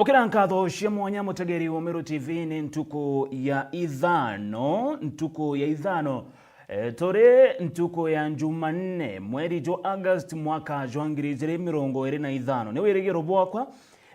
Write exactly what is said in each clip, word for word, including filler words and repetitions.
Kira nkatho cia mwanya, mutegeri wa Meru T V, ni ntuku ya ithano, ntuku ya ithano, eh, turi ntuku ya Jumanne, mweri jwa August, mwaka jwa ngiri ijiri mirongo iri na ithano. Ni wirigiro bwakwa,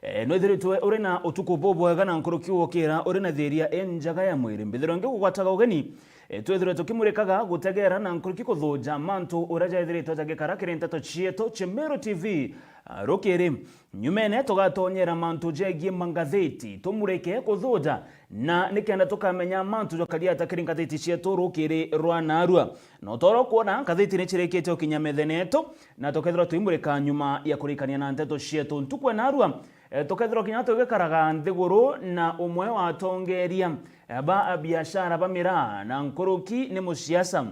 eh, nwithiritwe uri na utuku bubwega na nkuruki gukira uri na thiria injaga ya mwiri. Mbithirwe ngigugwataga ugeni, eh, twithirwe tukimurikaga, gutegera na nkuruki kuthuja mantu uria jethiritwe jagikara kiri nteto cietu cia Meru T V, ah, rukiri. Nyumene tugatonyera mantu jegie mangathiti, tumurike kuthuja, na nikenda tukamenya mantu jakari ata kiri ngathiti cietu rukiri rwa narua. Na utoro kwona ngathiti ni cirikite ukinya methene yetu, na tukethirwa tuimurika nyuma ya kurikania na nteto cietu. Ntuku ya narua, eh, tukethirwa kinya tugikaraga nthiguru na umwe wa atongeria, eh, ba biashara ba miraa na nkuruki ni musiasa.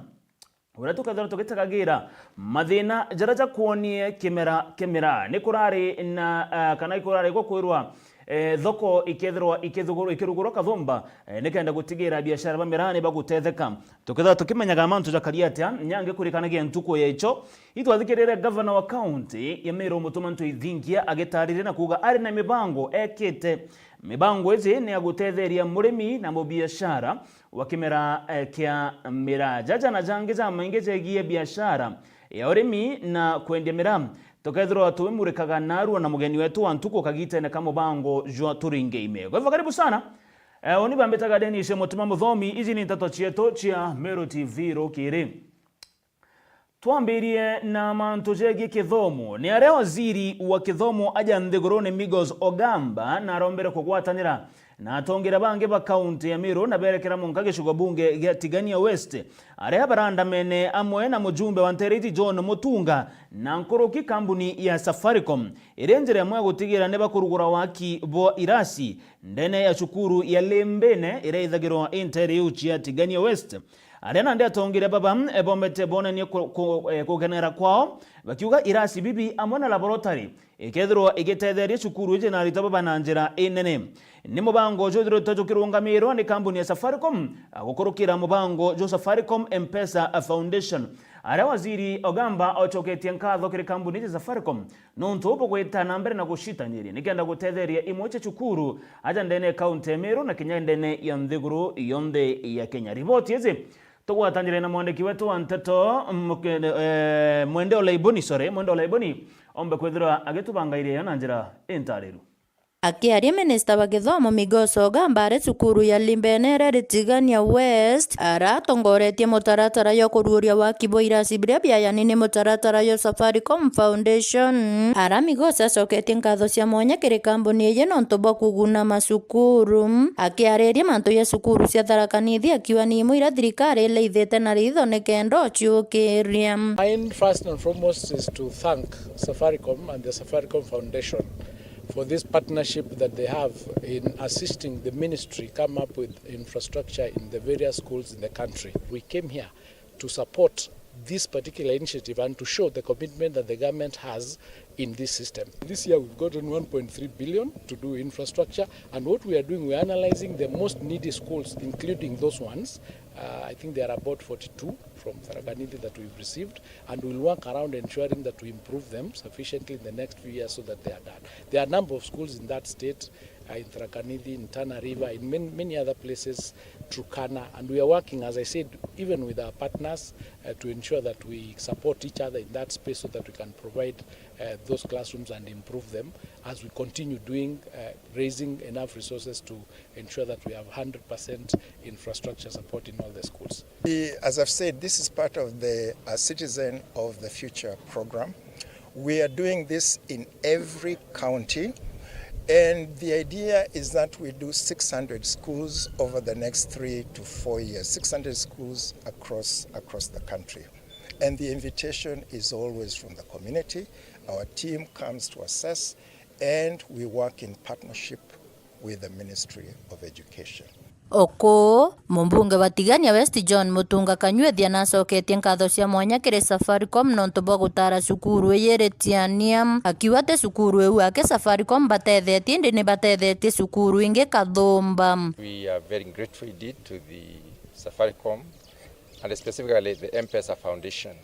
Uria tukethirwa tugitegagira mathina jaria jakwonie kimera kia miraa. Ni kurari na, ah, kana ikurari gukwirwa, eh, thoko ikethirwa ikithugurwa, ikirugurwa kathumba, eh, nikenda gutigira biashara ba miraa ni bagutetheka. Tukethirwa tukimenyaga mantu jakari atia, nyangi kurikanagia ntuku ya icho, itwathikirire gavana wa kaunti ya Meru Mutuma Ntwithingia agitariria na kuuga ari na mibango ekite. Mibango iji ni ya gutetheria murimi na mubiashara wa kimera, eh, kia miraa. Jaja na jangi jamaingi jegie biashara ya urimi na kwendia miraa, tukethirwa twimurikaga narua na mugeni wetu wa ntuku kagitene ka mubango jwa Turinge Ime. Kwa hivyo, karibu sana. Eh, uni bambitaga Dennis Mutima Muthomi, iji ni nteto cietu cia Meru T V rukiri. Twambirie na mantu jegie kithomo. Ni aria waziri wa kithomo aja nthigurune Migos Ogamba na arombere kugwatanira na atongeria bangi ba kaunti ya Meru na berekera mwanka gicigo bunge gia Tigania West, aria barandamene amwe na mujumbe wa Ntereti John Mutunga na nkuruki kambuni ya Safaricom, iri njira imwe ya gutigira ni bakurugura waki bwa irasi ndene ya cukuru ya Limbene iria ithagirwa i ntere iu cia Tigania West. Aria nandi atongeria baba, eh, bombete bonanie ku-, ku-, eh, kugenera kwao, bakiuga irasi bibi amwe na laboratory ikethirwa igitetheria cukuru iji na aritwa baba na njira inene. Ni mubango uju uthiritwe jukirungamirwa ni kambuni ya Safaricom, ah, gukurukira mubango jwa Safaricom M-Pesa Foundation. Aria waziri Ogamba ocoketie nkatho kiri kambuni iji Safaricom nontu bugwita na mbere na gucitanyiria nikenda gutetheria imwe cia cukuru aja ndene ya kaunti ya Meru na kinya ndene ya nthiguru yonthe ya Kenya. Riboti iji tugwatanire na mwandiki wetu wa nteto, Muke-, eh, Mwende Olaiboni, sorry, Mwende Olaiboni, ombe kwithirwa agitubangairia yo na njira intariru. Akiaria, minista wa githomo Migos Ogamba ari cukuru ya Limbene iria iri Tigania West, aratongoretie mutaratara jwa kuruuria waki bwa irasi biria biayani ni mutaratara jwa Safaricom Foundation. Ara Migos acoketie nkatho cia mwanya kiri kambuni iji nontu bwa kuguna macukuru. Akiariria mantu ja cukuru cia Tharaka Nithi, akiuga ni imwe iria thirikari ilaithite na ritho nikenda uciukiria. Mine, first and foremost, is to thank Safaricom and the Safaricom Foundation for this partnership that they have in assisting the ministry come up with infrastructure in the various schools in the country. We came here to support this particular initiative and to show the commitment that the government has in this system. This year we've gotten one point three billion to do infrastructure, and what we are doing, we are analyzing the most needy schools, including those ones. Uh, I think there are about forty-two from Tharaka Nithi that we've received, and we'll work around ensuring that we improve them sufficiently in the next few years so that they are done. There are a number of schools in that state, uh, in Tharaka Nithi, in Tana River, in many, many other places, Turkana, and we are working, as I said, even with our partners, uh, to ensure that we support each other in that space so that we can provide, uh, those classrooms and improve them as we continue doing, uh, raising enough resources to ensure that we have hundred percent infrastructure support in all the schools. The, as I've said, this is part of the, uh, Citizen of the Future program. We are doing this in every county, and the idea is that we do six hundred schools over the next three to four years, six hundred schools across, across the country. And the invitation is always from the community. Our team comes to assess, and we work in partnership with the Ministry of Education. Oku, mumbunge wa Tigania West John Mutunga Kanyuithia nacoketie nkatho cia mwanya kiri Safaricom nontu bwa gutara cukuru iji iri Tiania. Akiuga ti cukuru iu ake Safaricom batethetie, indi ni batethetie cukuru ingi kathumba. We are very grateful indeed to the Safaricom and specifically the M-Pesa Foundation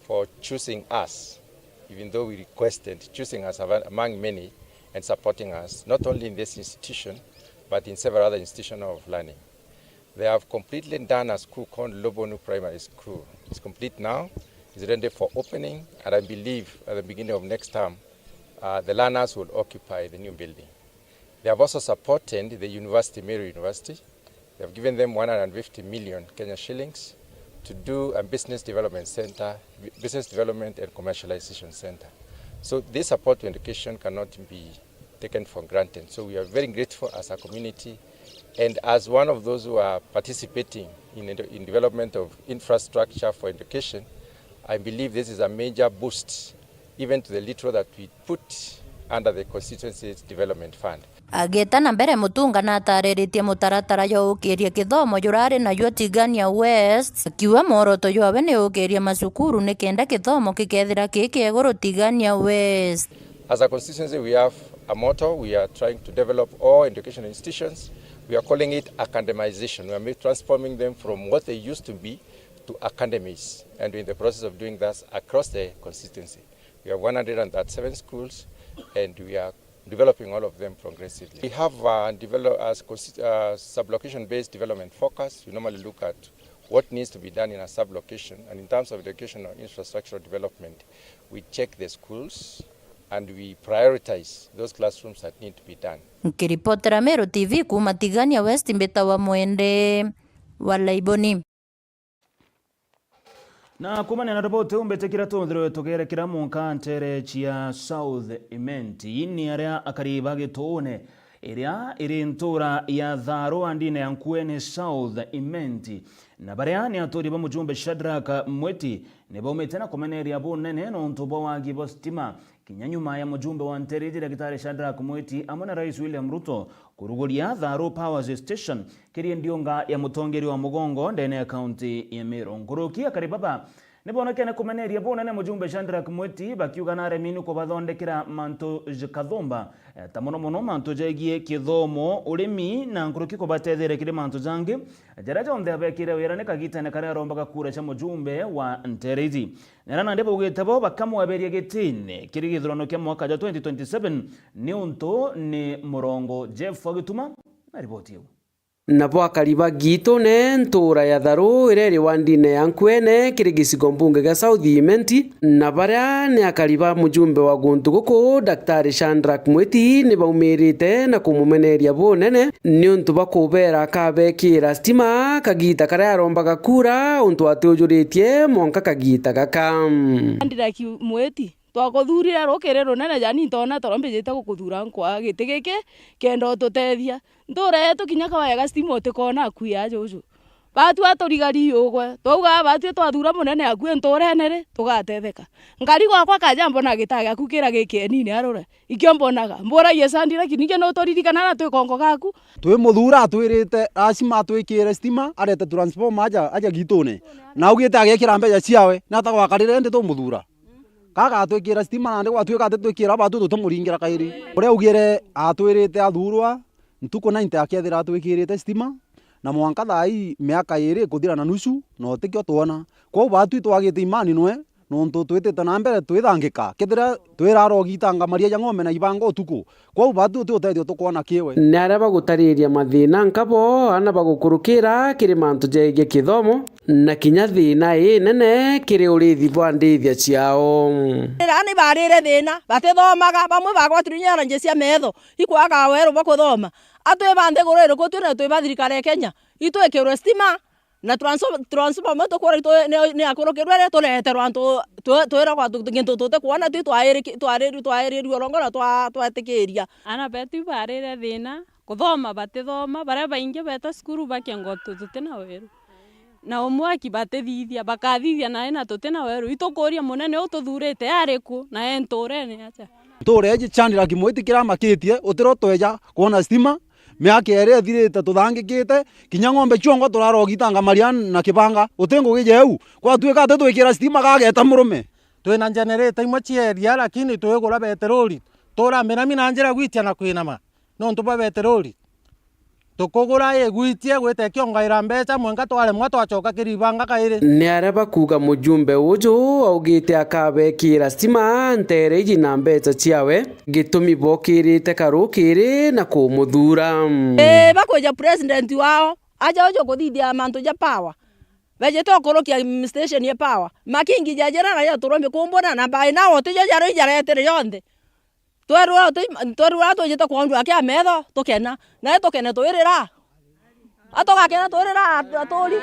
for choosing us, even though we requested, choosing us ava-, among many, and supporting us, not only in this institution, but in several other institutions of learning. They have completely done a school called Lobonu Primary School. It's complete now. It's ready for opening, and I believe at the beginning of next term, uh, the learners will occupy the new building. They have also supported the university, Meru University. They have given them one hundred fifty million Kenya shillings to do a business development center, business development and commercialization center. So this support to education cannot be taken for granted. So we are very grateful as a community, and as one of those who are participating in, in development of infrastructure for education, I believe this is a major boost even to the little that we put under the constituency's development fund. Agieta na mbere, Mutunga natariritie mutaratara jwa ukiria kithomo jurari najuo Tigania West, akiuga mworoto jwawe ni ukiria macukuru nikenda kithomo gikethira ki kieguru Tigania West. As a constituency, we have a motto. We are trying to develop all educational institutions. We are calling it academization. We are ma-, transforming them from what they used to be to academies, and we're in the process of doing that across the constituency. We have one hundred and thirty-seven schools, and we are developing all of them progressively. We have, uh, develop-, uh, consi-, uh, sub-location-based development focus. We normally look at what needs to be done in a sub-location, and in terms of educational infrastructure development, we check the schools and we prioritize those classrooms that need to be done. Nkiripotera Meru T V kuuma Tigania West, mbitawa Mwende wa Laiboni. Na kuumania na riboti iu, mbitikira tuthirwe tugerekera munka ntere cia South Imenti. Ii ni aria akari ba Gituune, iria iri ntuura ya Tharu, wandine ya Nkuene South Imenti, na baria ni aturi ba mujumbe Shadrack Mwiti, ni baumite na kumeneria bunene nontu bwa wagi bwa stima. Kinya nyuma ya mujumbe wa Nteriji, Daktari Shadrack Mwiti, amwe na Rais William Ruto kuruguria Tharu Power Station kiri ndiunga ya mutongeria wa mugongo ndene ya kaunti ya Meru. Nkuruki akari baba ni bonekene kumeneria bunene mujumbe Shadrack Mwiti, bakiuga naremi ni kubathondekera mantu jakathumba, eh, ta mono mono mantu jegie kithomo, urimi, na nkuruki kubatetheria kiri mantu jangi jaria jonthe abekire wira ni kagitene karia arombaga kura cia mujumbe wa Nteriji. Nera nandi baugite bo bakamweberia gitine kiri githurano kia mwaka jwa twenty twenty-seven niuntu ni murongo. Jeff wa Gituma na riboti iu. Nabo akari ba Gitune, ntuura ya Tharu, iria iri wandine ya Nkuene, kiri gicigo mbunge gia South Imenti, na baria ni akari ba mujumbe wa guntu guku, Daktari Shadrack Mwiti, ni baumirite na kumumeneria bunene niuntu bwa kubera akabekira stima kagita karia arombaga kura, untu atiujuritie mwanka kagita gaka. Shadrack Mwiti, twakuthurire rukiri runene, jani ntoona toro mbijite gukuthura nkwa giti giki kenda ututethia. Ntuura yetu kinya kawaya ga stima utikoona akui ajuju. Batwi aturigari ugwe. Twauga batwi twathura munene akui ntuurene ri, tugatetheka. Nkari gwakwa kaja mbona gitaa giaku kira gikienini arure. Ikio mbonaga. Mburagia Shadrack, ningi nuturirikanaga na twi kongo gaku? Twi muthuura atwirite lazima atwikire stima, arete transformer aja, aja Gitune. Na augite agekira mbeca ciawe, nata gwakarire indi tumuthuura? Kaga atwikira stima nandi gwatuika ati twikira batwi tutimuringira kairi. Uria augire atwirite athuurwa, ntuku ninety akethira atwikirite stima, na mwanka thaa ii miaka iiri ikuthira na nusu, na utikio twona. Kwou batwi twagite imani nwe, nontu twitite na mbere twithangika, kethira twira arogitanga maria ja ng'ombe na ibanga utuku. Kwou batwi uti utethio tukwona kiwe. Ni aria bagutariria mathina nka bo, ana bagukurukira kiri mantu jegie kithomo, na kinya thina inene kiri urithi bwa ndithia ciao. Ira ni barire thina, batithomaga, bamwe bagwatirwe nyaranji cia metho, ikwaga weru bwa kuthoma. Atwi ba nthiguru iriku twi na twi ba thirikari ya Kenya, itwikirwe stima, na transfo-, transformer tukwona itu ni, ni akurukirwe ri, tureterwa antu twi-, twiragwa tu-, gintu tutikwona, twi twairiki-, twaririrwe, twaririrwe urongo na twa-, twatikiria. Ana betu ibarire thina, kuthoma batithoma, baria baingi beta cukuru bakiuga tu tutina weru. Na umwaki batithithia, bakathithia nae na tutina weru. Itukuria munene ututhurite ari ku, na e ntuurene atia? Ntuura iji Shadrack Mwiti kiramakitie, utiro tweja kwona stima, miaka iiri ithirite tuthangikite, kinya ng'ombe ciongo turarogitanga maria na kibanga, uti ngugi jeu. Gwatuika ati twikira stima gageta murume. Twina generator imwe cia iria, lakini twigura beteroli. Turaminami na njira gwitia na kwinama nontu bwa beteroli. Tukugura igwitie gwita ikiongaira mbeca mwenka twaremwa twacoka kiribanga kairi. Ni aria bakuuga mujumbe uju augite akabekira stima nteere iji na mbeca ciawe, gitumi bokirite karukiri na kumuthuura. Ii, bakwija president wao, aja uju kuthithia mantu ja power. Bejite ukurukia station ya power. Makingi ja jira na ja turumbi kumbona na by now tijo jaro ijaretire jonthe. Twerwa uti-, twerwa twijite kwondwa kia metho, tukena. Nae tukene twirira. A tugakena twirira at-, aturi.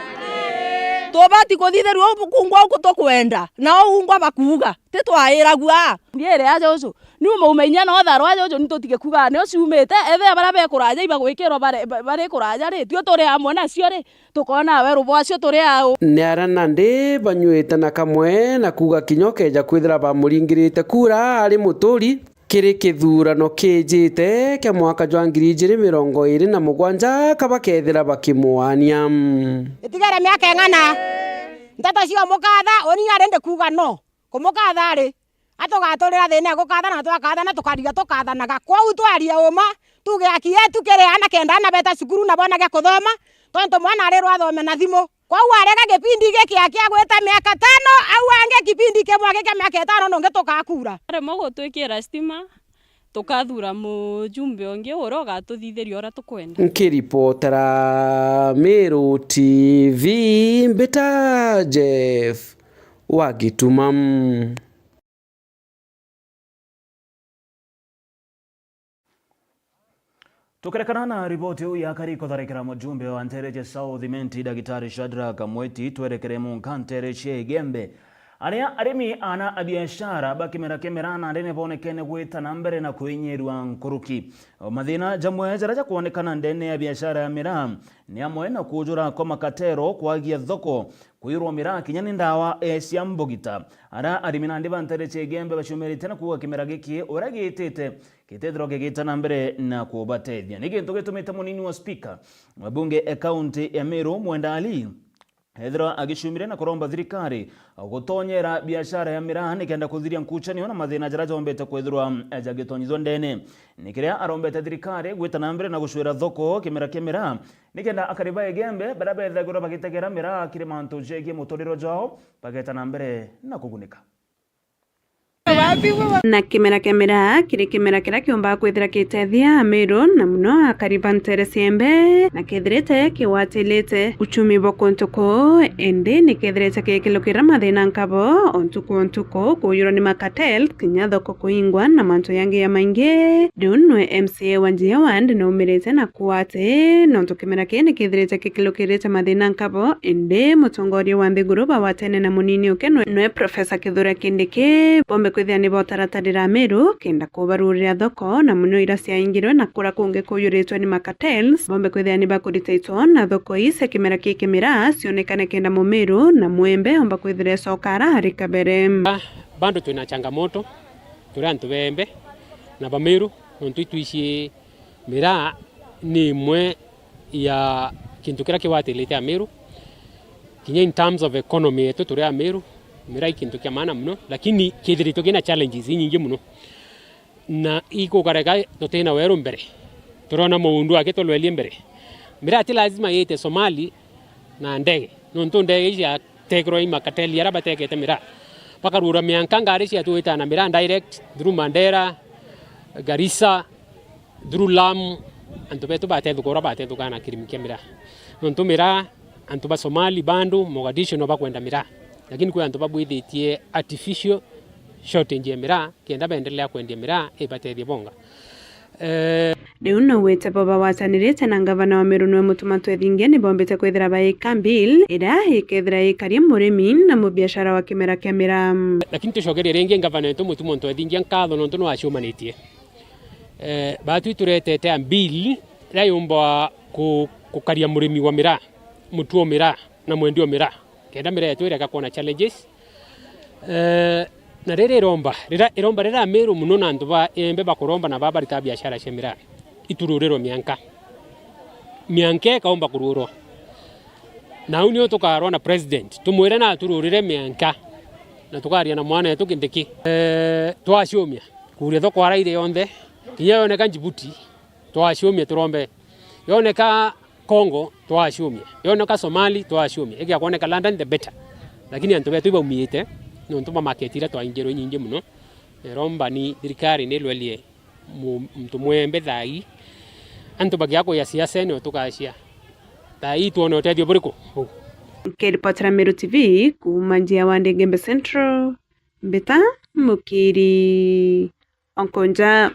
Tubati kuthithirua u-, kungwa uku tukwenda. Na ungwa bakuuga. Ti twairagua. Ndiere aja uju. Ni umaume inya na utharwa aja uju ni tutige kuuga. Ni uciumite. Ethia baria bekuraja ibagwikirwa bare-, ba-, bari kuraja ri. Tio turi amwe nacio ri. Tukona weru bwacio turi au. Ni aria nandi banyuite na kamwe na kuuga kinya ukeja kwithira bamuringirite kura ari muturi. Kiri kithuurano kiijite kia mwaka jwa ngiri ijiri mirongo iiri na mugwanja ka bakethira bakimuania. Itigere miaka ing'ana? Nteto cia umukatha, uni ari ndi kuuga no. Kumukatha ari, atugaturira thiina ya gukathana na twakathana tukariga tukathanaga. Kwou twarie uma, tuuge haki yetu kiri aana kenda aana beeta cukuru na boona gia kuthoma, tontu mwana arirwa athome na thimu. Kwou arega gipindi giki akia gwita miaka tano, au angi kipindi kimwe aki kia miaka itano nungi tukakura. Aremwa gutwikira stima, tukathuura mujumbe ungi uria ugatuthithiria uria tukwenda. Nkiripotera Meru T V, mbita Jeff wa Gituma. Tukirekana na riboti iu ya kari kutharikira mujumbe wa nteere cia South Imenti, Dagitari Shadrack Mweti, twerekere munka nteere cia Igembe, aria arimi ana a biashara ba kimera kia miraa nandi ni bonekene gwita na mbere na kwinyirua nkuruki. Mathina jamwe jaria jakwonekana ndene ya biashara ya miraa ni amwe na kuujura kwa makatero, kwagia thoko, kwirwa miraa kinya ni ndawa, eh, cia mbugita. Ara arimi nandi ba nteere cia Igembe baciumirite na kuuga kimera giki uria giitite gitethirwa kigita na mbere na kubatethia. Ni gintu gitumite munini wa spika wa bunge e kaunti ya Meru, Mwenda Ali, ethirwa agicumire na kuromba thirikari gutonyera biashara ya miraa nikenda kuthiria nkucanio na mathina jaria jombete kwithirwa jagitonyithua ndene. Ni kiria arombete thirikari gwita na mbere na gucwira thoko kimera kia miraa, nikenda akari ba Igembe baria bethagirwa bagitegera miraa kiri mantu jegie muturire jwao bageta na mbere na kugunika. Na kimera kia miraa kiri kimera kiria kiumbaga kwithira gitethia Amiru, na muno akari ba nteere cia Igembe, na kethirite kigwatilite uchumi bwa kuntu kuu, indi ni kethirite gikilukira mathina nkabo o ntuku o ntuku, kuujurwa ni macartel, kinya thoko kuingwa na mantu jangi jamaingi. Riu nwe M C A wa Njia Ward naumirite na kuuga ati nontu kimera kii ni kethirite gikilukirite mathina nkabo, indi mutongoria wa nthiguru bagwatene na munini uke nwe, nwe Professor Kithure Kindiki, bombe kwithira ni botaratarira Amiru kenda kubarurira thoko, na muno iria ciaingirwe na kuria kungi kuujuritwe ni macartels, bombe kwithira ni bakurita itwo na thoko ii cia kimera kii kia miraa cionekane kenda Mumiru na Mwembe omba kwithira ecoka ara ari kabere. Bado twina changamoto, turi antu ba Igembe na Bamiru, nontu itwiji miraa ni imwe ya kintu kiria kigwatilite Amiru. Kinya in terms of economy yetu turi Amiru, miraa i kintu kia maana muno, lakini kithiritwe kina challenges inyingi muno. Na igukareka tutina weru mbere. Turona muundu aki tulwerie mbere. Miraa ti lazima yite Somali na ndege. Nontu ndege ici ciatekerwa i makateli aria batekete miraa. Bakarura mianka ngari ciatuita na miraa direct through Mandera, Garissa, through Lamu, antu betu batethuka uria batethuka na kirimi kia miraa. Nontu miraa, antu ba Somali, Bandu, Mogadishu no bakwenda miraa. Lakini kwi antu babwithitie artificial shortage ya miraa, kenda beendelea kwendia miraa ibatethie bonga. Eh, Riu no gwite bo bagwatanirite na ngavana wa Meru nwe Mutuma Twethingia ni bombite kwithira baika bill iria ikethira ikaria murimi na mubiashara wa kimera kia miraa. Lakini tucokerie ringi ngavana wetu Mutuma Twethingia nkatho nontu nwaciumanitie. Eh, baatwi turetete a bill iria yumba ku-, kukaria murimi wa miraa, mutu o miraa na mwendia o miraa, kenda miraa yetu ireka kwona challenges. Eh, na riri iromba, rira, iromba rira Amiru muno na antu ba Igembe bakuromba na babarita biashara cia miraa, itururirwe mianka. Mianka ikaumba kururwa. Na au nio tukarwa na president, tumwire na atururire mianka. Na tukaria na mwana wetu Kindiki. Eh, twaciumia, kuria thoko araire yonthe, kinya yoneka Djibouti, twaciumia turombe. Yoneka Congo, twaciumia. Yoneka Somali, twaciumia. Igia kwoneka London, the better. Lakini antu betu ibaumiite, nontu bwa market iria twaingirwe inyingi muno. Iromba ni thirikari nilwelie mu-, muntu mwembe thaa ii. Antu bagia kuya siasa, nio tugacia. Thaa ii twone utethio buriku buu? Nkiripotera Meru T V kuuma njia wa Ndengembe Central, mbita Mukiri Onkonja.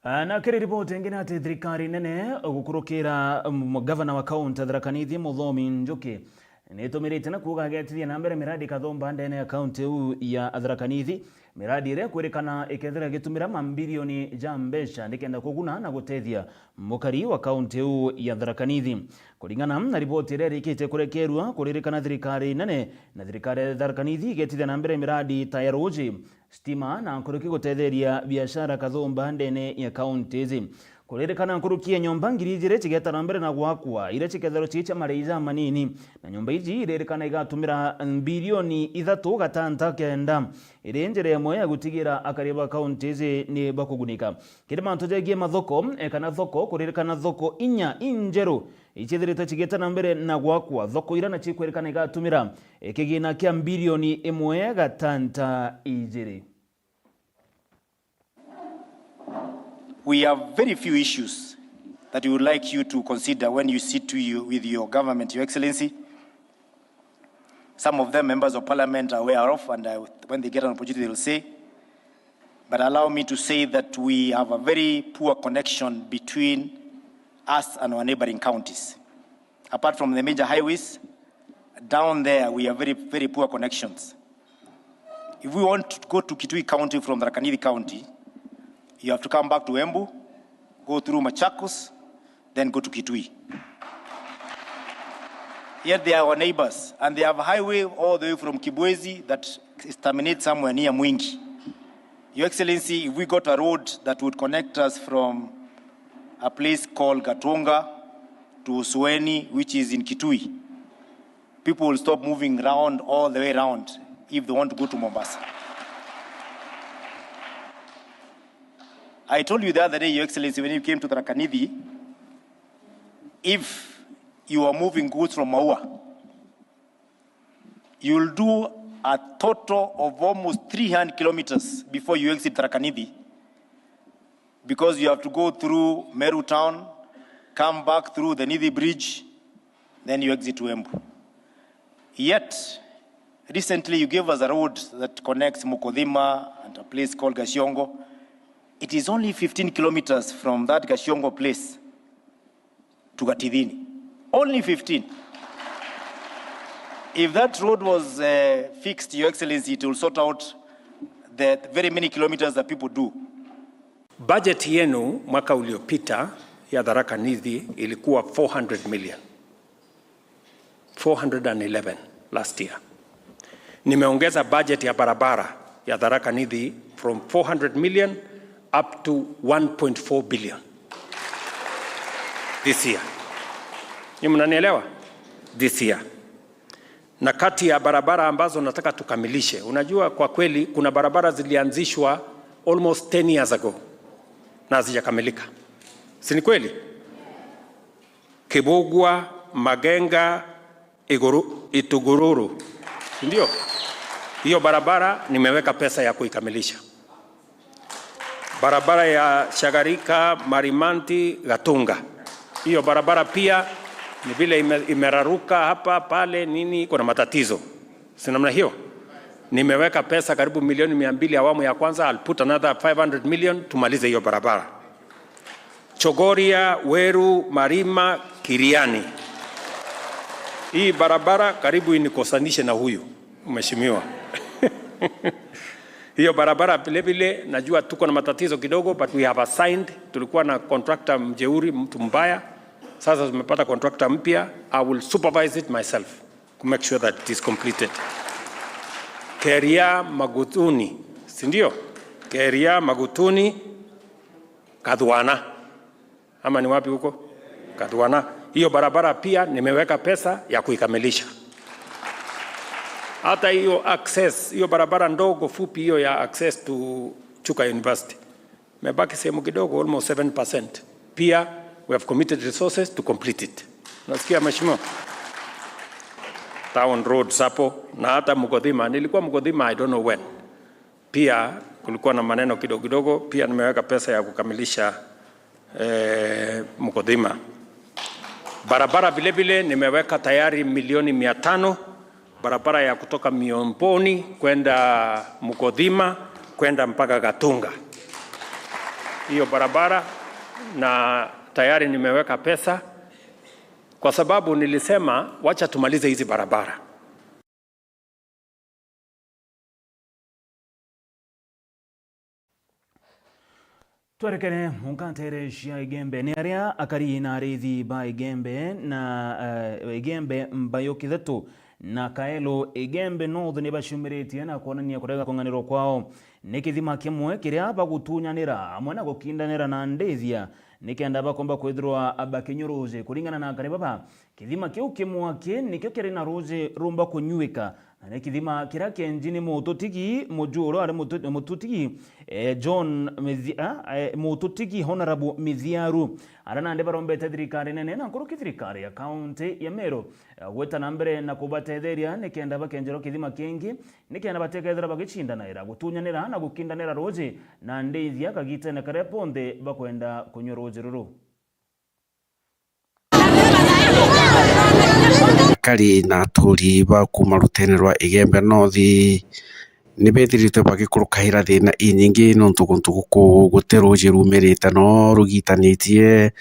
Ah, na kiri riboti ingi ni ati thirikari nene gukurukira, mm, gavana wa kaunti ya Tharaka Nithi, Muthomi Njuki, nitumirite na kuuga agetithia na mbere miradi kathumba ndene ya kaunti iu ya Tharaka Nithi, miradi iria ikwirikana ikethira igitumira mambirioni ja mbeca nikenda kuguna na gutethia mukari wa kaunti iu ya Tharaka Nithi. Kuringana na riboti iria irikite kurekerua, kuririkana thirikari nene na thirikari ya Tharaka Nithi igetithia na mbere miradi ta ya ruuji, stima na nkuruki gutetheria biashara kathumba ndene ya kaunti iji. Kuririkana nkuruki ya nyomba ngiri ijiri cigeta na mbere na gwakwa, iria cikethirwa cii cia marii jamanini, na nyomba iji iririkana igatumira mbirioni ithatu gatanta kenda, iri njira imwe ya gutigira akari ba kaunti iji ni bakugunika. Kiri mantu jegie mathoko, e, kana thoko, kuririkana thoko inya injeru iciithiritwe cigeta na mbere na gwakwa, thoko iria na cikwirikana igatumira, e, kigina kia mbirioni imwe gatanta ijiri. We have very few issues that we would like you to consider when you sit to you with your government, Your Excellency. Some of them members of parliament are aware of, and, uh, when they get an opportunity, they will say. But allow me to say that we have a very poor connection between us and our neighboring counties. Apart from the major highways, down there we have very, very poor connections. If we want to go to Kitui County from Tharaka Nithi County, you have to come back to Embu, go through Machakos, then go to Kitui. Yet they are our neighbors, and they have a highway all the way from Kibwezi that terminates somewhere near Mwingi. Your Excellency, if we got a road that would connect us from a place called Gatunga to Usueni, which is in Kitui, people will stop moving round all the way round if they want to go to Mombasa. I told you the other day, Your Excellency, when you came to Tharaka Nithi, if you are moving goods from Maua, you'll do a total of almost three hundred kilometers before you exit Tharaka Nithi, because you have to go through Meru town, come back through the Nithi Bridge, then you exit to Embu. Yet, recently you gave us a road that connects Mukothima and a place called Gashiongo. It is only fifteen kilometers from that Gashiongo place to Gatithini. Only fifteen. If that road was, uh, fixed, Your Excellency, it will sort out the very many kilometers that people do. Budget yenu mwaka uliopita ya Tharaka Nithi ilikuwa four hundred million. Four hundred and eleven last year. Nimeongeza budget ya barabara ya Tharaka Nithi from four hundred million up to one point four billion this year. Ni mnanielewa? This year. Na kati ya barabara ambazo nataka tukamilishe, unajua, kwa kweli kuna barabara zilianzishwa almost ten years ago na hazijakamilika. Si ni kweli? Kibugwa, Magenga, Iguru-, Itugururu. Si ndio? Hiyo barabara nimeweka pesa ya kuikamilisha. Barabara ya Shagarika, Marimanti, Gatunga. Hiyo barabara pia ni vile ime-, imeraruka hapa, pale, nini, kuna matatizo. Si namna hiyo? Nimeweka pesa karibu milioni mia mbili awamu ya kwanza, I'll put another five hundred million tumalize hiyo barabara. Chogoria, Weru, Marima, Kiriani. Hii barabara karibu inikosanishe na huyu mheshimiwa. Hiyo barabara vile vile najua tuko na matatizo kidogo, but we have assigned, tulikuwa na contractor mjeuri, mtu mbaya. Sasa tumepata contractor mpya, I will supervise it myself to make sure that it is completed. Keria Magutuni, si ndio? Keria Magutuni, Kadhwana. Ama ni wapi huko? Kadhwana. Hiyo barabara pia nimeweka pesa ya kuikamilisha. Hata hiyo access, hiyo barabara ndogo fupi hiyo ya access to Chuka University, Imebaki sehemu kidogo, almost seven percent. Pia, we have committed resources to complete it. Nasikia, Mheshimiwa? Town roads hapo, na hata Mugodhima. Nilikuwa Mugodhima, I don't know when. Pia kulikuwa na maneno kidogo kidogo, pia nimeweka pesa ya kukamilisha, eh, Mugodhima. Barabara vile vile nimeweka tayari milioni mia tano, barabara ya kutoka Miomboni kwenda Mugodhima, kwenda mpaka Gatunga. Hiyo barabara, na tayari nimeweka pesa, kwa sababu nilisema, "Wacha tumalize hizi barabara." Twerekere munka nteere cia Igembe. Ni aria akari na ariithi ba Igembe na, eh, Igembe Mbayo Kithatu na Kaelo Igembe North ni baciumiritie na kwonania kurega kung'anirwa kwao ni kithima kimwe kiria bagutunyanira amwe na gukindanira na ndithia nikenda bakomba kwithirwa bakinywa ruuji. Kuringana na akari baba, kithima kiu kimwe aki nikio kiri na ruuji rumba kunyuika, na ni kithima kiria kienji ni mututigi muju uria ari mutu-, mututigi, eh, John Mithi-, ah, eh, mututigi Honorable Mithiaru. Aria nandi barombete thirikari nene na nkuruki thirikari ya kaunti ya Meru, eh, gwita na mbere na kubatetheria nikenda bakenjerwa kithima kingi, nikenda batikethira bagicindanaira gutunyanira na gukindanira ruuji na ndithia kagitene karia bonthe bakwenda kunywa ruuji ruru. Akari na aturi ba kuuma rutene rwa Igembe North ni bethiritwe bagikurukaira thina inyingi, nontu guntu guku guti ruuji rumirite no rugitanitie,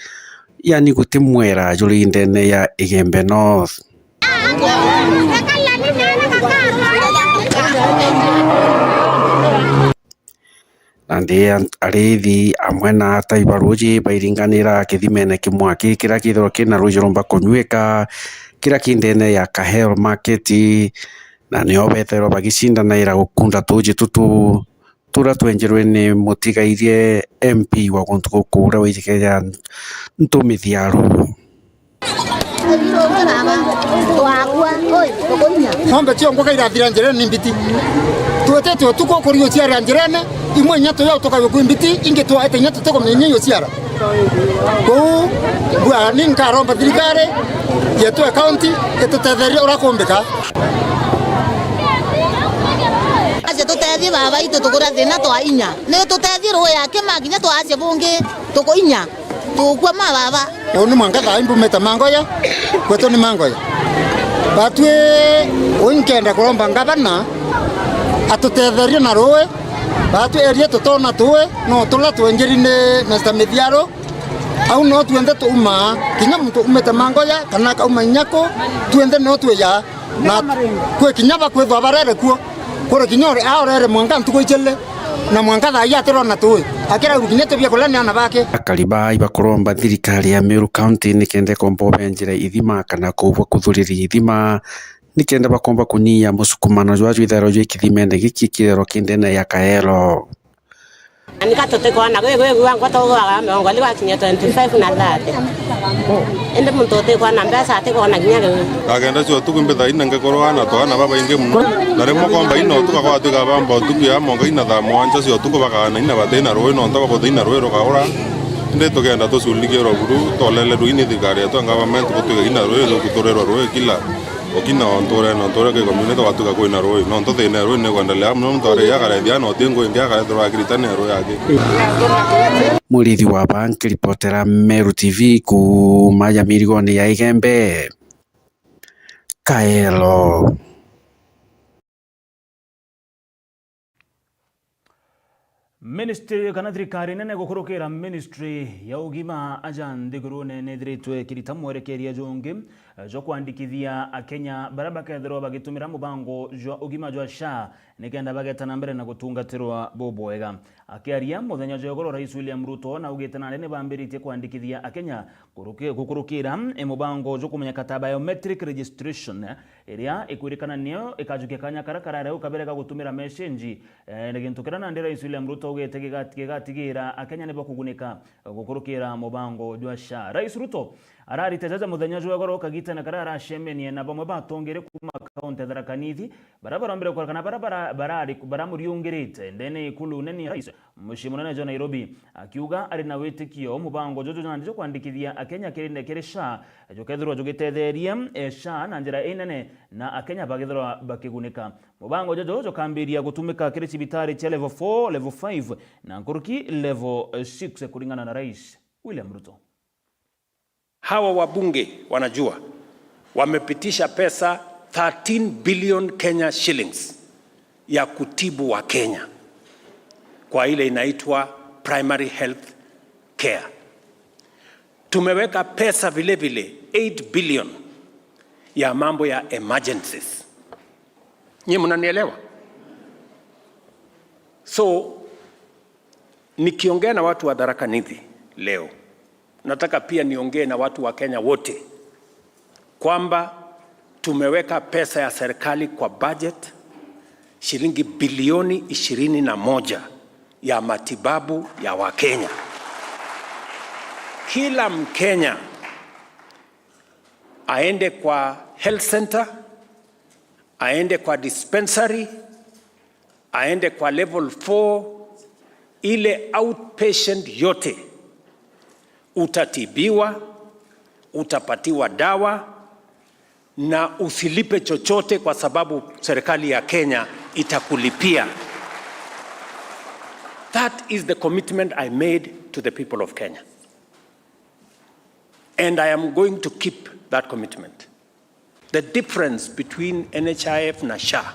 yani guti mwera juri ndene ya Igembe North. Nandi a-, ariithi amwe na atai ba ruuji bairinganira kithimene kimwe aki kiria kithirwa kina ruuji rumba kunyuika, kiria ki ndene ya Kahel Market, na nio bethirwa bagicindanaira gukunda tuuji tutu turia twenjerwe ni mutigairie M P wa guntu guku uria wiji Kenya Ntumithi Aru. Ng'ombe ciongo kairathira njirene ni mbiti. Twitite utuku kuriuciara njirene, imwe inya tuyau tukayukwi mbiti, ingi twaete inya tutikuminya iuciara. Kou mbua ni nkaromba thirikari yetu ya kaunti itutetherie uria kumbika. Acie tutethie baba itu tukura thina twa inya. Ni tutethie ruya kima kinya twacie bungi tukuinya. Tukua ma baba. Uu ni mwanka thaa ii mbumite Mangoya, kwetu ni Mangoya. Batwi uu nkenda kuromba ngavana atutetherie na ruui. Batwi eria tutona tuui, no tula twenjeri ni Mister Mithiaru. Au no twenthe tuumaa, kinya muntu umite Mangoya, kana akauma Inyaku, twenthe no twija. Na kwi kinya bakwithwa barere kuo, kuri kinya uri aorere mwanka ntuku ijiri, na mwanka thaa ii atirona tuui, akiragua kinya tubia kuria ni ana bake. Akari baa ibakuromba thirikari ya Meru County nikenda ikomba ubenjira ithima kana kuubwa kuthuriria ithima, nikenda bakomba kunyia musukumano jwa jwithairwa jwi kithimene giki kithero ki ndene ya Kaelo. Na nika tutikwona gwi, gwi, gwi, angwa tugwaga miongo ili gwakinyia twenty-five na thirty. Indi muntu utikwona mbeca atikwona kinya riu. Ndagenda cio tuku mbitha ina ngikorwa na twana babaingi muno. Na rimwe komba ina utuka gwatwika bamba utuku ya monga ina thaa mwanja cia utuku bakana ina batina rui, nontu bagutha ina rui rukaura. Indi tugenda tuculikirwa buru, tolele rui ni thirikari yetu ya government gutwika ina rui rukuturerwa rui kila. Ukina o nturene, o nturia ki community gwatuika kwina rui, nontu thina ya rui ni kwendelea muno, muntu aria akarethia na uti ngui ingi akarethirwa akirita ni rui aki. Murithi wa baa nkiripotera Meru T V kuuma ya mirigoni ya Igembe, Kaelo. Ministry kana thirikari nene gukurukira ministry ya ugima aja nthigurune nithiritwe ikirita mwerekeria jungi jwa kwandikithia Akenya baria bakethirwa bagitumira mubango jwa ugima jwa SHA nikenda bageta na mbere na gutungatirwa bubwega. Akiaria muthenya jwa igoro, Rais William Ruto naugite nandi nibambiritie kwandikithia Akenya kuruki-, gukurukira, e, mubango jwa kumenyeka ta biometric registration, iria ikwirikana niyo ikajukia kanya karia karareu kabere ga gutumira message, e, na gintu kiria nandi Rais William Ruto augite gigati-, gigatigira Akenya nibakugunika gukurukira mubango jwa SHA. Rais Ruto ararite jaja muthenya jwa igoro kagitene karia aracemenie na bamwe batongere kuuma kaunti ya Tharaka Nithi, baria barombire kwerekana baria bara-, barari-, baramuriungirite ndene ikulu nene ya rais. Mucii munene jwa Nairobi, akiuga ari na witikio mubango juju jandi jwa kwandikithia Akenya kiri, kiri SHA jukethirwa jugitetheria, eh, SHA na njira inene, na Akenya bagethirwa bakigunika. Mubango juju jukambiria gutumika kiri cibitari cia level four, level five na nkuruki level six, kuringana na Rais William Ruto. Hawa wabunge wanajua wamepitisha pesa thirteen billion Kenya shillings ya kutibu wa Kenya kwa ile inaitwa primary health care. Tumeweka pesa vile vile eight billion ya mambo ya emergencies. Nyinyi mnanielewa? So, nikiongea na watu wa Tharaka Nithi leo, nataka pia niongee na watu wa Kenya wote kwamba tumeweka pesa ya serikali kwa budget, shilingi bilioni ishirini na moja ya matibabu ya Wakenya. Kila Mkenya aende kwa health center, aende kwa dispensary, aende kwa level four, ile outpatient yote, utatibiwa, utapatiwa dawa na usilipe chochote, kwa sababu serikali ya Kenya itakulipia. That is the commitment I made to the people of Kenya. And I am going to keep that commitment. The difference between N H I F na SHA.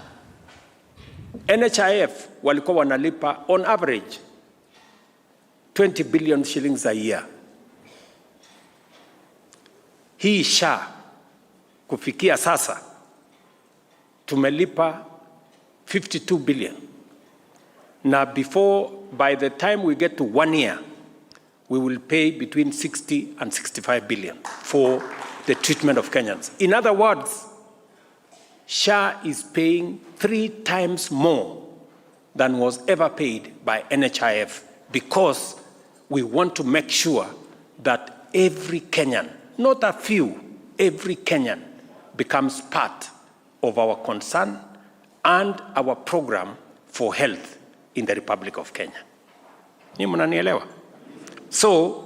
N H I F walikuwa wanalipa on average twenty billion shillings a year. Hii SHA kufikia sasa tumelipa fifty-two billion. Na before, by the time we get to one year, we will pay between sixty and sixty-five billion for the treatment of Kenyans. In other words, SHA is paying three times more than was ever paid by N H I F, because we want to make sure that every Kenyan, not a few, every Kenyan becomes part of our concern and our program for health in the Republic of Kenya. Ni mnanielewa? So,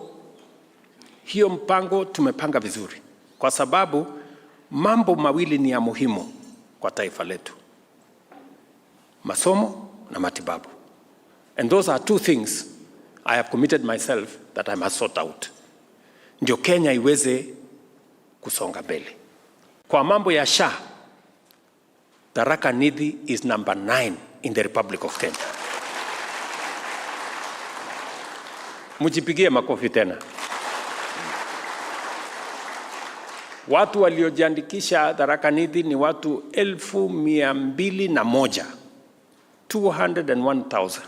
hiyo mpango tumepanga vizuri, kwa sababu mambo mawili ni ya muhimu kwa taifa letu: masomo na matibabu. And those are two things I have committed myself that I must sort out, ndio Kenya iweze kusonga mbele. Kwa mambo ya SHA, Tharaka Nithi is number nine in the Republic of Kenya. Mjipigie makofi tena. Watu waliojiandikisha Tharaka Nithi ni watu elfu mia mbili na moja, two hundred and one thousand.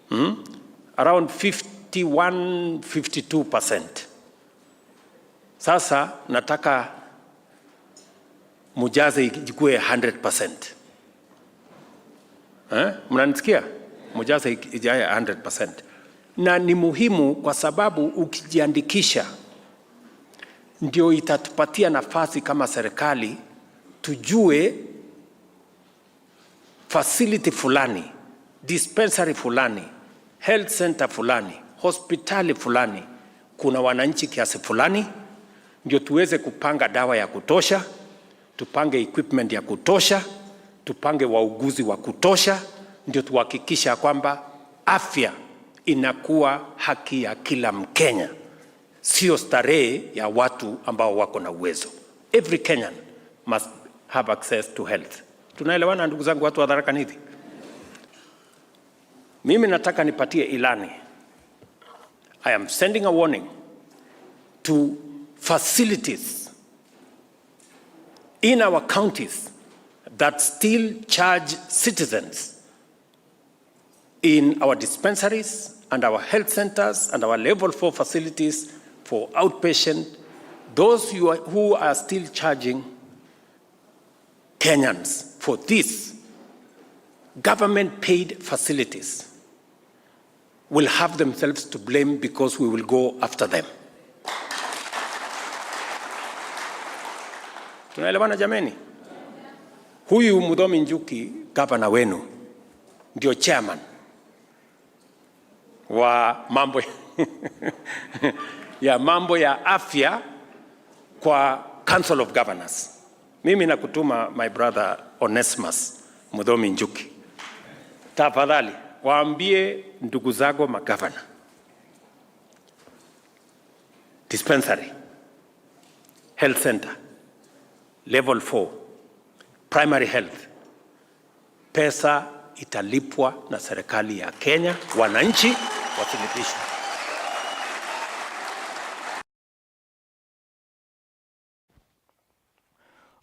Hmm? Around fifty-one, fifty-two percent. Sasa nataka mujaze ikue hundred percent. Eh? Mnanisikia? Mujaze ik-, ijae hundred percent. Na ni muhimu kwa sababu ukijiandikisha, ndio itatupatia nafasi kama serikali tujue facility fulani, dispensary fulani, health center fulani, hospitali fulani, kuna wananchi kiasi fulani, ndio tuweze kupanga dawa ya kutosha, tupange equipment ya kutosha, tupange wauguzi wa kutosha, ndio tuhakikisha kwamba afya inakuwa haki ya kila Mkenya, sio starehe ya watu ambao wako na uwezo. Every Kenyan must have access to health. Tunaelewana, ndugu zangu, watu wa Tharaka Nithi? Mimi nataka nipatie ilani. I am sending a warning to facilities in our counties that still charge citizens in our dispensaries and our health centers and our level four facilities for outpatient, those who are, who are still charging Kenyans for these government-paid facilities will have themselves to blame because we will go after them. Tunaelewana jameni? Huyu Muthomi Njuki, gavana wenu, ndio chairman wa mambo ya mambo ya afya kwa Council of Governors. Mimi nakutuma, my brother Onesmus Muthomi Njuki, tafadhali waambie ndugu zako magavana, dispensary, health center, level four, primary health, pesa italipwa na serikali ya Kenya, wananchi wathibitishwe.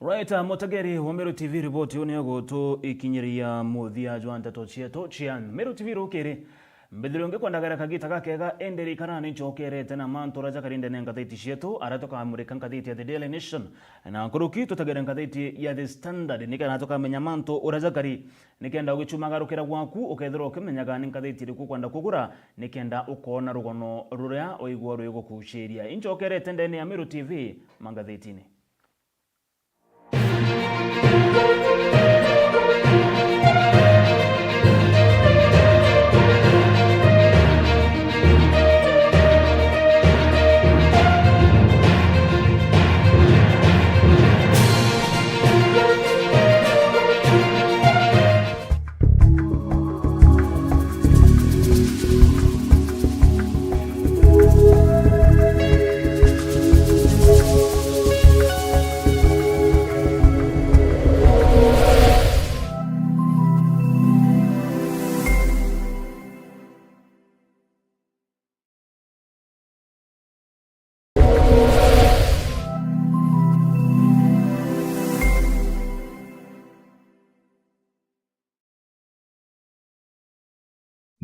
Right, uh, mutegeri wa Meru T V, riboti iu niyo gutu ikinyiria muthia jwa nteto cietu cia Meru T V rukiri. Mbithirwe ngikwendagera kagita gakega, indi rikara ni ncokerete na mantu uria jakari ndene ya ngathiti cietu, aria tukamurika ngathiti ya The Daily Nation, na nkuruki tutegere ngathiti ya The Standard, nikenda tukamenya mantu uria jakari. Nikenda ugicumagarukira gwaku, ukethirwa ukimenyaga ni ngathiti iriku ukwenda kugura, nikenda ukoona rugono ruria uigua rwigukuciria. Incokerete ndene ya Meru T V mangathitini.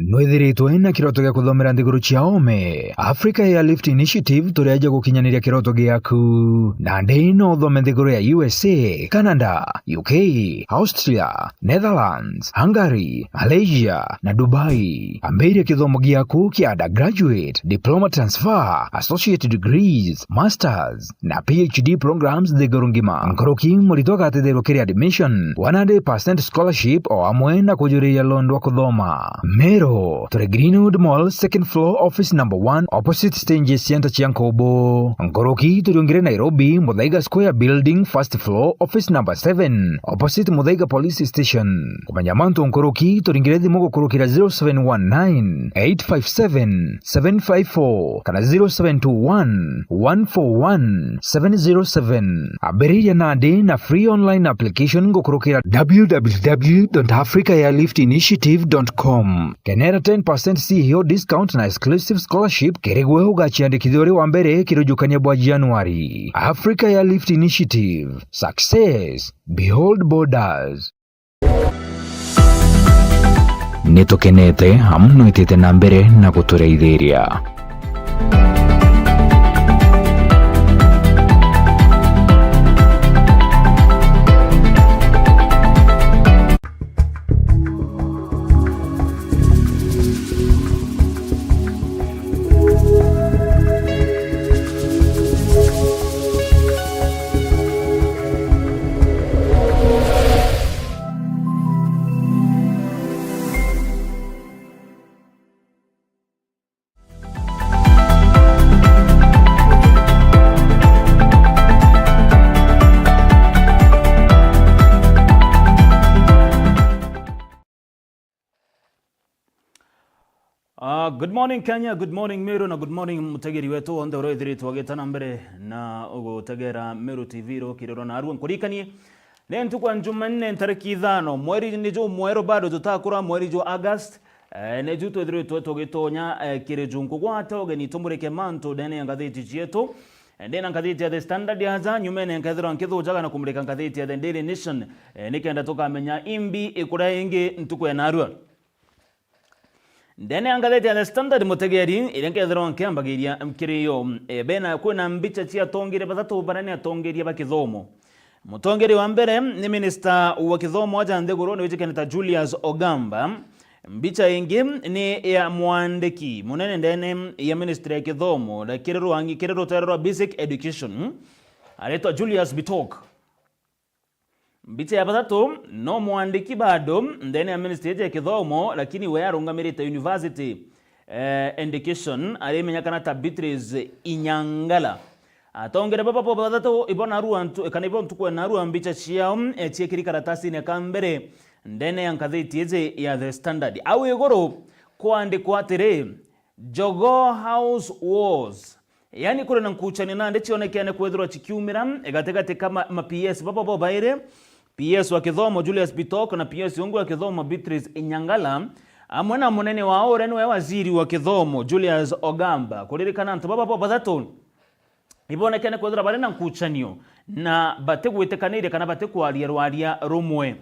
Nwithiritwe na kiroto gia kuthomera nthiguru cia oome? Africa Airlift Initiative turi aja gukinyaniria kiroto giaku. Nandi no uthome nthiguru ya U S A, Canada, U K, Austria, Netherlands, Hungary, Malaysia na Dubai. Ambiria kithomo giaku kia undergraduate, diploma transfer, associate degrees, masters, na P H D programs nthiguru ngima. Nkuruki, murito agatetheerua kiri admission, one hundred percent scholarship, o amwe na kujuriria loan rwa kuthoma. Meru, turi Greenwood Mall, second floor, office number one, opposite stages center cia Nkubu. Nkuruki, turiungire Nairobi, Muthaiga Square Building, first floor, office number seven, opposite Muthaiga Police Station. Kumenya mantu nkuruki, turingire thimu gukurukira zero seven one nine, eight five seven, seven five four kana zero seven two one, one four one, seven zero seven. Ambiriria nandi na free online application gukurukira w w w dot africa airlift initiative dot com. Kenera ten percent C E O discount na exclusive scholarship kiri gwe ugaciandikithia uri wa mbere kirujukania bwa January. Africa Airlift Initiative. Success. Behold borders. Nitukenete amu nwitite na mbere na gutureithiria. Ah, good morning Kenya, good morning Meru, na good morning mutegeri wetu wonthe uria withiritwe agita na mbere na ugutegera Meru T V rukiri rwa narua. Nkuririkanie, ni ntuku ya Njumanne, ntariki ithano, mweri ni jumweru bado tutakura, mweri jwa August. Eh, ni ju twithiritwe tugitonya, eh, kiri ju nkugwate ugeni tumurike mantu ndene ya ngathiti cietu. Eh, ndina ngathiti ya The Standard aja, nyumene nkethirwa nkithujaga na kumurika ngathiti ya The Daily Nation, eh, nikenda tukamenya imbi ikuria ingi ntuku ya narua. Ndene ya ngathiti ya The Standard, mutegeri, iria nkethirwa nkiambagiria kiri yo, e, bena, kwina mbicha cia atongeria bathatu baria ni atongeria ba kithomo. Mutongeri wa mbere ni minista wa kithomo aja nthiguru, ni wijikene ta Julius Ogamba. Mbicha ingi ni ya mwandiki munene ndene ya ministry ya kithomo na kiri rwangi, kiri rutere rwa basic education, aretwa Julius Bitok. Mbicha ya bathatu no mwandiki bado ndene ya ministry ya kithomo, lakini we arungamirite university. eh, Education, arimenyekana ta Beatrice Inyangala. Atongere baba bo bathatu ibo narua ntu-, kana ibo ntuku e narua mbicha ciao, eh, ciekiri karatasine ka mbere ndene ya ngatheti iji ya The Standard. Au iguru kwandikwa atiri, Jogoo House Wars. Yani, kuri na nkuchanio nandi cionekene kwithirwa cikiumira gatigati ka ma, ma P S baba bo bairi, P S wa kithomo Julius Bitok na P S ungi wa kithomo Beatrice Inyangala, amwe na munene wao uria niwe waziri wa kithomo Julius Ogamba. Kuririkana antu baba bo bathatu ibonekene kwithirwa bari na nkuchanio na batigwitikaniria kana batikwaria rwaria rumwe.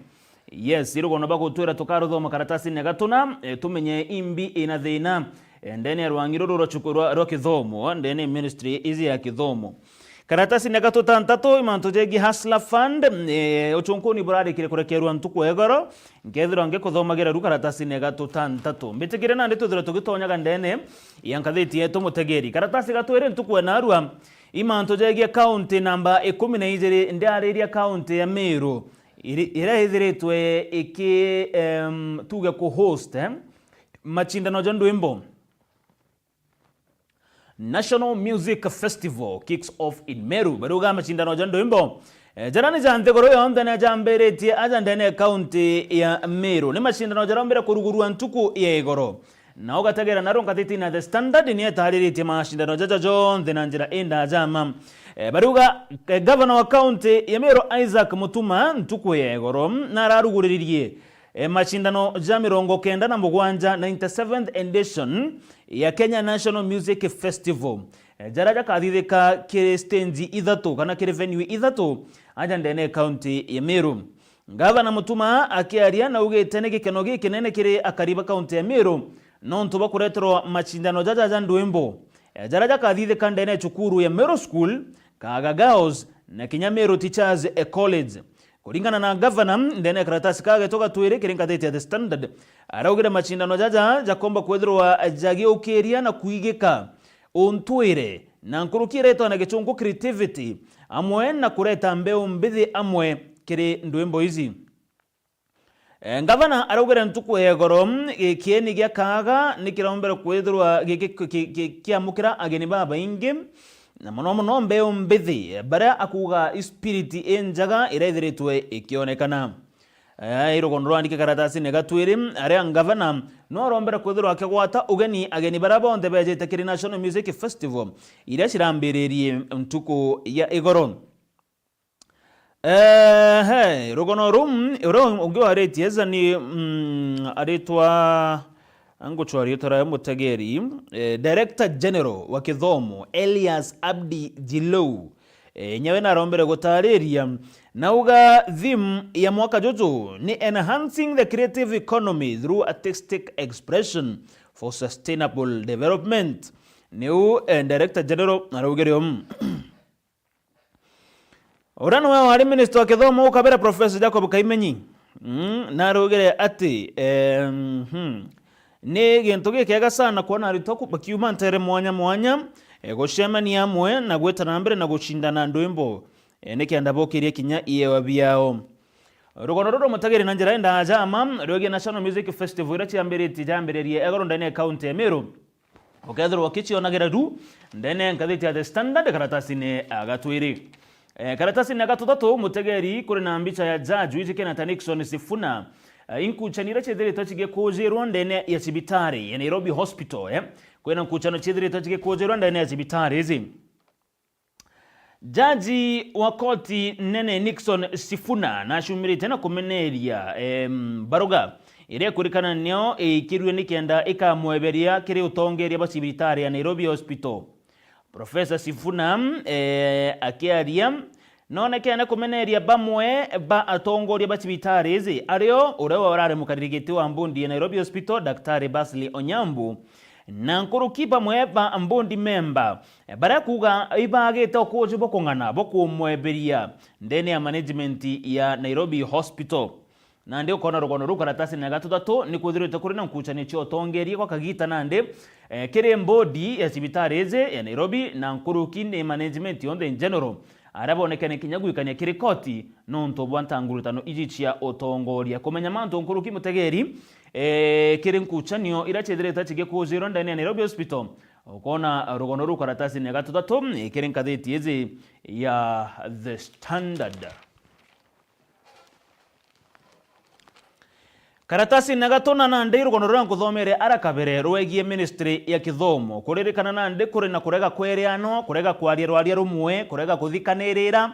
Yes, irugono bagutwira tukaruthoma karatasine ya gatuna, eh, tumenye imbi ina thina, eh, ndene ya rwangi ruru rwa chuku-, rwa, rwa kithomo, ndene ya ministry iji ya kithomo. Karatasine ya gatutantatu, imantu jegi Hustler Fund, eh, uchunkuni burarikire kurekerwa ntuku ya igoro, nkethirwa ngikuthomagira ru karatasine ya gatutantatu. Mbitikire nandi twithirwe tugitonyaga ndene ya ngatheti yetu Mutegeri. Karatasi gatwiri ntuku ya narua, imantu jegie kaunti namba ikumi na ijiri, ndiariria kaunti ya Meru, iri-, iria ithiritwe iki, em, tuge ku host, eh, machindano ja ndwimbo. National Music Festival kicks off in Meru. Bariuga machindano ja ndwimbo, eh, jaria ni ja nthiguru yonthe na jambiritie aja ndene ya kaunti ya Meru. Ni machindano jarombire kurugurua ntuku ya igoro. Na ugategera naro ngathitine ya The Standard ni etariritie mashindano jaja jonthe na njira indaja ma. Eh, bariuga, eh, gavana wa kaunti ya Meru Isaac Mutuma ntuku ya igoro nararuguriririe, eh, mashindano ja mirongo kenda na mugwanja, ninety-seventh edition ya Kenya National Music Festival, eh, jaria jakathithika kiri stage ithatu kana kiri venue ithatu aja ndene ya kaunti ya Meru. Gavana Mutuma akiaria naugite ni gikeno gikinene kiri akari ba kaunti ya Meru nontu bwa kureterwa machindano jaja ja ndwimbo, eh, jaria jakathithika ndene ya cukuru ya Meru School, Kaga Girls na kinya Meru Teachers, eh, College. Kuringana na gavana, ndene ya karatasi kage tugatwiri kiri ngathiti ya The Standard, araugire machindano jaja jakomba kwithirwa jagiukiria na kuigika untwire, na nkuruki iretwa na gichungu creativity, amwe na kureta mbeu mbithi amwe kiri ndwimbo ici. Eh, ngavana araugire ntuku ya igoro, gikieni gia Kaga nikirombere kwithirwa giki-, ki-, ki-, ki-, kiamukira ageni babaingi, na mono mono mbeu mbithi, baria akuuga i spirit injega iria ithiritwe ikionekana. Eh, i rugono rwandike karatasine gatwiri, aria ngavana no arombere kwithirwa akigwata ugeni ageni baria bonthe bejite kiri National Music Festival, iria cirambiririe ntuku ya igoro. Ehe, rugono ru, uria ungi waritie eza ni, mm, aritwa, nguchwa riitwa ria mutegeri, eh, Director General wa kithomo, Elias Abdi Jilou. Eh, nyawe narombere gutariria, nauga theme ya mwaka juju ni Enhancing the Creative Economy Through Artistic Expression for Sustainable Development. Niu, eh, Director General araugire umu. Uria niwe wari minister wa kithomo ukabira Professor Jacob Kaimenyi, mm, narugire ati, em, hmm, ni gintu gikega sana kwona aritwa ku-, bakiuma ntere mwanya mwanya, eh, gucemania amwe na gwita na mbere na gucindana ndwimbo, eh, nikenda bokirie kinya iewa biao. Rugono ruru mutegeri na njira indaja ma rwegii National Music Festival iria ciambiritie, jambiririe igoro ndene ya kaunti ya Meru. Ukethirwa ukicionagira ru ndene ya ngathiti ya The Standard karatasine ya gatwiri. Eh, karatasine ya gatuthatu, mutegeri, kuri na mbicha ya jaju iji kena ta Nixon Sifuna. Eh, inkuchani iria ciithiritwe cigikujirwa ndene ya cibitari ya Nairobi Hospital, eh. Kwina nkuchano ciithiritwe cigikujirwa ndene ya cibitari iji. Jaji wa koti nene Nixon Sifuna nacumirite na kumeneria, em, baruga iria ikurikana nio iikirue nikenda ikamweberia kiri utongeria bwa cibitari ya Nairobi Hospital. Professor Sifuna, eh, akiaria, nonekene kumeneria bamwe ba atongoria ba cibitari iji, ario uria urari mukariri giti wa mbondi ya Nairobi Hospital, Daktari Basley Onyambu, na nkuruki bamwe ba mbondi memba, baria kuuga ibagite ukuuji bukung'ana bukumweberia ndene ya management ya Nairobi Hospital. Nandi ukona rugono ruu karatasini ya gatuthatu ni kwithirite kuri na nkuchanio cia utongeria gwa kagita nandi, eh, kiri mbondi ya cibitari iji ya Nairobi na nkuruki ni management yonthe in general. aria bonekene kinya gwikania kiri koti nontu bwa ntangurutano iji cia utongoria. Kumenya mantu nkuruki, mutegeri, eh, kiri nkuchanio iria ciithirite cigikujirwa ndene ya Nairobi Hospital, ukona rugono ruu karatasini ya gatutatu, eh, kiri ngathiti iji ya The Standard. Karatasini ya gatuna nandi rugono ruria nkuthomere ara kabere rwegie ministry ya kithomo. Kuririkana nandi kuri na kurega kwereanwa, kurega kwaria rwaria rumwe, kurega kuthikanirira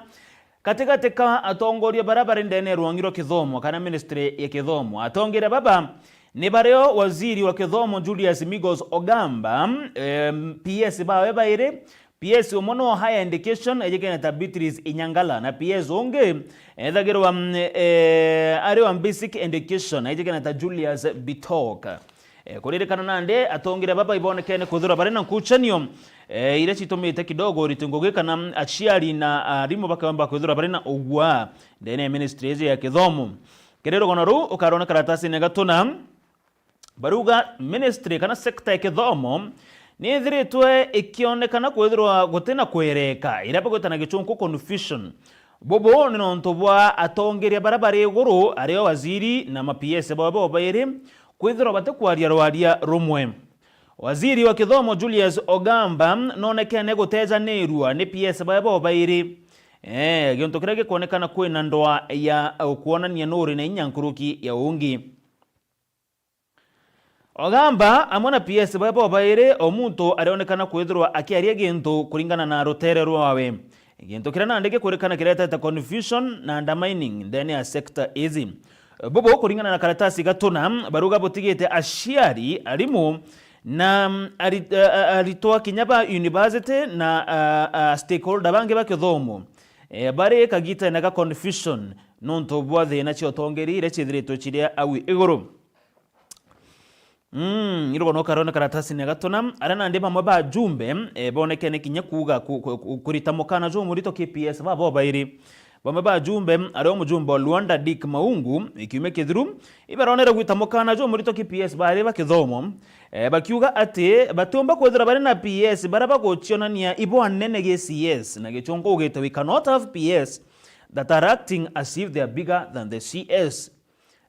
katigati ka atongoria baria bari ndene ya rwangi rwa kithomo kana ministry ya kithomo. Atongeria baba ni bario waziri wa kithomo Julius Migos Ogamba, em, P S bawe bairi, P S umwe no higher education, ejikene ta Beatrice Inyangala, na P S ungi ethagirwa, mm, eh, ari wa basic education, ejikene ta Julius Bitok. Eh, kuririkana nandi atongeria baba ibonekene kwithirwa bari na nkuchanio, eh, iria citumite kidogo uritu ngugi kana aciari na arimu bakamba kwithirwa bari na ugwa ndene ya ministry iji ya kithomo. Kiri rugono ruu ukarona karatasini ya gatuna, baruga ministry kana sector ya kithomo ni ithiritwe ikionekana kwithirwa gutina kwereka, iria bagwita na gichunku confusion. Bubu ni nontu bwa atongeria baria bari iguru, ario waziri na ma P S bawe bobairi, kwithirwa batikwaria rwaria rumwe. Waziri wa kithomo Julius Ogamba nonekene gutejanirua ni P S bawe bobairi. Eh, gintu kiria gikwonekana kwina ndwa ya, eh, kwonania nuri na inya nkuruki ya ungi. Ogamba amwe na P S bawe bobairi, o muntu arionekana kwithirwa akiaria gintu kuringana na rutere rwawe. Gintu kiria nandi gikurikana kiretete confusion na undermining ndene ya sector iji. Bubu kuringana na karatasi gatuna, baruga butigite aciari, arimu na, mm, ari-, a-, a-, aritwa kinya ba university na, a, a, stakeholder bangi ba kithomo, e, bari kagitene ga confusion nontu bwa thina cia utongeri iria ciithiritwe ciria au iguru. Mm, irugo no karone karatasini ya gatuna, aria nandi bamwe ba ajumbe, eh, bonekene kinya kuuga ku-, ku-, ku-, kurita mukana jumurito ki P S babo bairi. Bamwe ba ajumbe, ario mujumbe wa Luanda Dick Maungu, ikiumia kithiru, ibaronere gwita mukana jumurito ki P S bari ba kithomo, eh, bakiuga ati batiumba kwithira bari na P S baria bagucionania ibo anene gi C S, na gichunku ugite, "We cannot have P S that are acting as if they are bigger than the C S."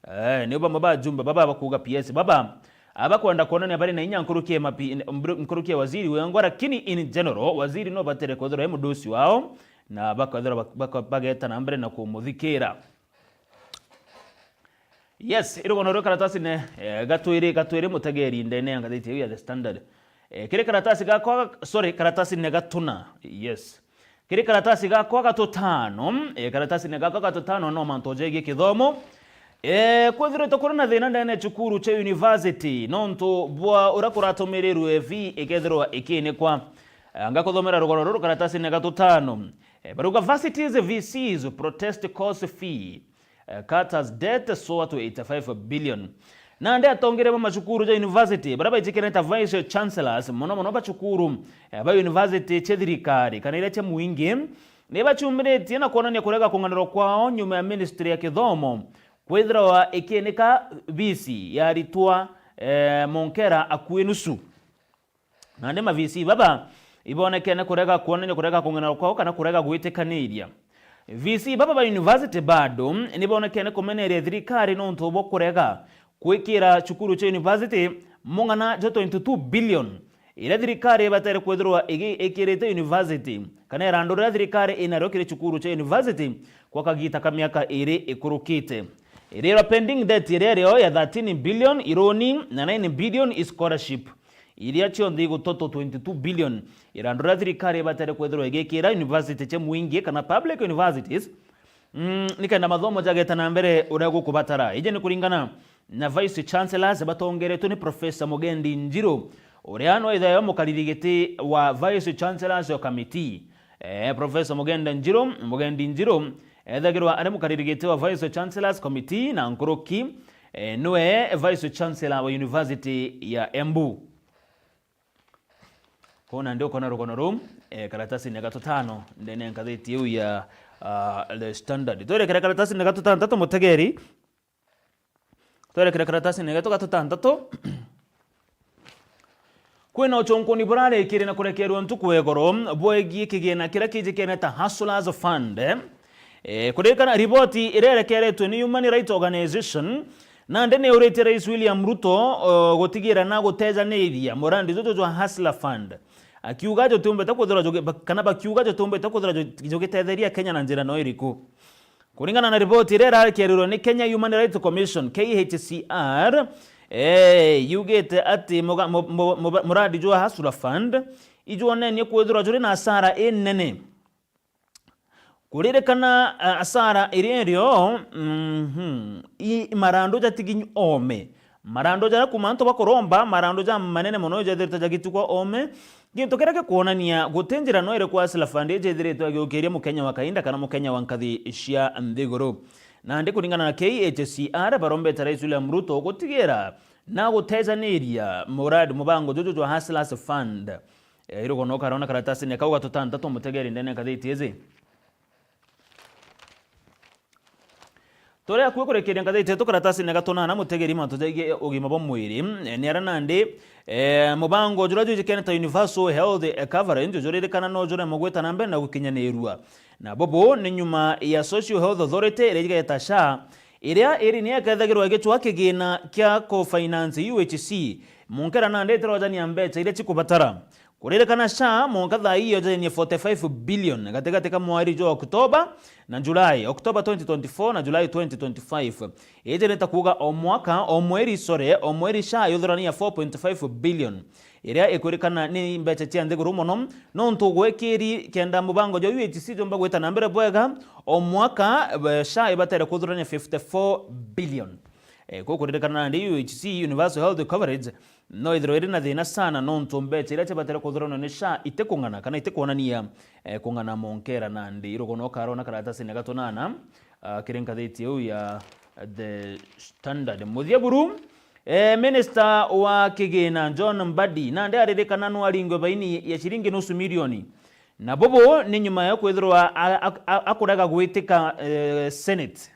Eh, niu bamwe ba ajumbe baba bakuuga P S baba abakwenda kwonania bari na inya nkuruki ya mapi-, nkuruki ya waziri wengwa, lakini in general, waziri no batere kwithirwa e mudosi wao, na bakethirwa bak-, bak-, bageta na mbere na kumuthikira. Yes, irugono rwi karatasine, eh, gatwiri, gatwiri mutegeri ndene ya ngathiti iu ya The Standard. Eh, kiri karatasi gakwa, sorry, karatasine gatuna. Yes. Kiri karatasi gakwa gatutano, eh, karatasine gakwa gatutano no mantu jegie kithomo. Eh, kwithiritwe kuri na thina ndene ya cukuru cia university, nontu bwa uria kuratumirirwe fee ikethirwa ikinikwa. Eh, ngakuthomera rugono ruru karatasine gatutano. Eh, baruga varsities V Cs protest course fee, eh, cut as debt soar to eighty-five billion. Nandi atongeria ba macukuru ja university, baria baijikene ta vice chancellors, mono mono ba cukuru, eh, ba university cia thirikari, kana iria cia muingi, ni baciumiritie na kwonania kurega kung'anirwa kwao nyuma ya ministry ya kithomo kwithirwa ikiinika fees ya aritwa, eh, monkera akui nusu. Nandi ma V C baba ibonekene kurega kwonania kurega kung'anirwa kwao kana kurega gwitikaniria. V C baba ba university bado nibonekene kumeneria thirikari nontu bwa kurega kwikira cukuru cia university mung'ana jwa twenty-two billion, iria thirikari ibatere kwithirwa igi-, ikirite university, kana irandu riria thirikari inario kiri cukuru cia university kwa kagita ka miaka iri ikurukite. Irirwa pending debt iria irio ya thirteen billion ironi na nine billion i scholarship, iria cionthe igutotwo twenty-two billion, irandu riria thirikari ibatere kwithirwa igikira university cia muingi kana public universities, mm, nikenda mathomo jageta na mbere uria gukubatara. Iji ni kuringana na Vice Chancellors batongeretwe ni Professor Mugendi Njiru, uria no ithayo mukariri giti wa Vice Chancellors o committee. Eh, Professor Mugendi Njiru, Mugendi Njiru ethagirwa ari mukariri giti wa Vice Chancellors Committee na nkuruki, eh, niwe Vice Chancellor wa University ya Embu. Kuu nandi ukona rugono ruu, eh, karatasine gatutano ndene ya ngathiti iu ya, ah, The Standard. Twerekere karatasine gatutantatu, mutegeri. Twerekere karatasine getu gatutantatu. Kwina uchunkuni burarikire na kurekerwa ntuku ya igoro bwegie kigina kiria kijikene ta Hustlers Fund, eh? Eh, kuririkana riboti iria irekeretwe ni Human Rights Organization, nandi ni uritie Rais William Ruto, eh, gutigira na gutejaniria murandi juju jwa Hustler Fund, akiuga jutiumbite kwithirwa jugi-, ba-, kana bakiuga jutiumbite kwithirwa ju-, jugitetheria Kenya na njira no iriku. Kuringana na riboti iria irarekerirwe ni Kenya Human Rights Commission, K H C R, eh, yugite ati muga-, mu-, mu-, mu-, murandi jwa Hustler Fund ijwonenie kwithirwa juri na asara inene. Kuririkana, eh, asara iria irio, mhm, i marandu jatigi ome. Marandu jaria kuma antu bakuromba, marandu ja manene mono jethirite jagitukwa ome, gintu kiria gikwonania guti njira no iriku Hustler Fund iji ithiritwe igiukiria Mukenya wa kainda kana Mukenya wa nkathi cia nthiguru. Nandi kuringana na K H C R, barombete Rais William Ruto gutigira na gutejaniria muradi mubango juju jwa Hustlers Fund. Eh, irugono ukarona karatasini kau gatutantatu mutegeri ndene ngathiti iji. Turia akui kurikiria ngathiti yetu karatasini ga tunana mutegeri mantu jegie ugima bwa mwiri, eh, ni aria nandi, eh, mubango juria jwijikene ta Universal Health, eh, Coverage, juririkana no juremwe gwita na mbere na gukinyanirua. Na bubu ni nyuma ya Social Health Authority iria igeta SHA, iria iri ni ikethagirwa igicwa kigina kia ku finance U H C, munkera nandi itirojania mbeca iria cikubatara. Kuririkana SHA mwanka thaa ii yojenie forty-five billion gatigati ka mweri jwa Oktoba na Julai, Oktoba twenty twenty-four na Julai twenty twenty-five. Iji ni ta kuuga o mwaka, o mweri, sorry, o mweri SHA yuthurania four point five billion, iria ikwirikana ni mbeca cia nthiguru mono, nontu gwekiri kenda mubango jwa U H C jomba gwita na mbere bwega, o mwaka, eh, SHA ibatere kuthurania fifty-four billion. Eh, ku kuririkana nandi U H C, Universal Health Coverage, no ithirwe iri na thina sana, nontu mbeca iria cibatire kuthuranwa ni SHA itikung'ana kana itikwonania, eh, kung'ana monkera nandi. Irugono ukarona karatasini ga tunana, ah, kiri ngathiti iu ya The Standard. Muthia buru, eh, Minister wa kigina John Mbadi nandi aririkana no aringwe baini ya ciringi nusu milioni. Na bubu ni nyuma ya kwithirwa a-, a-, a-, akurega gwitika, eh, Senate.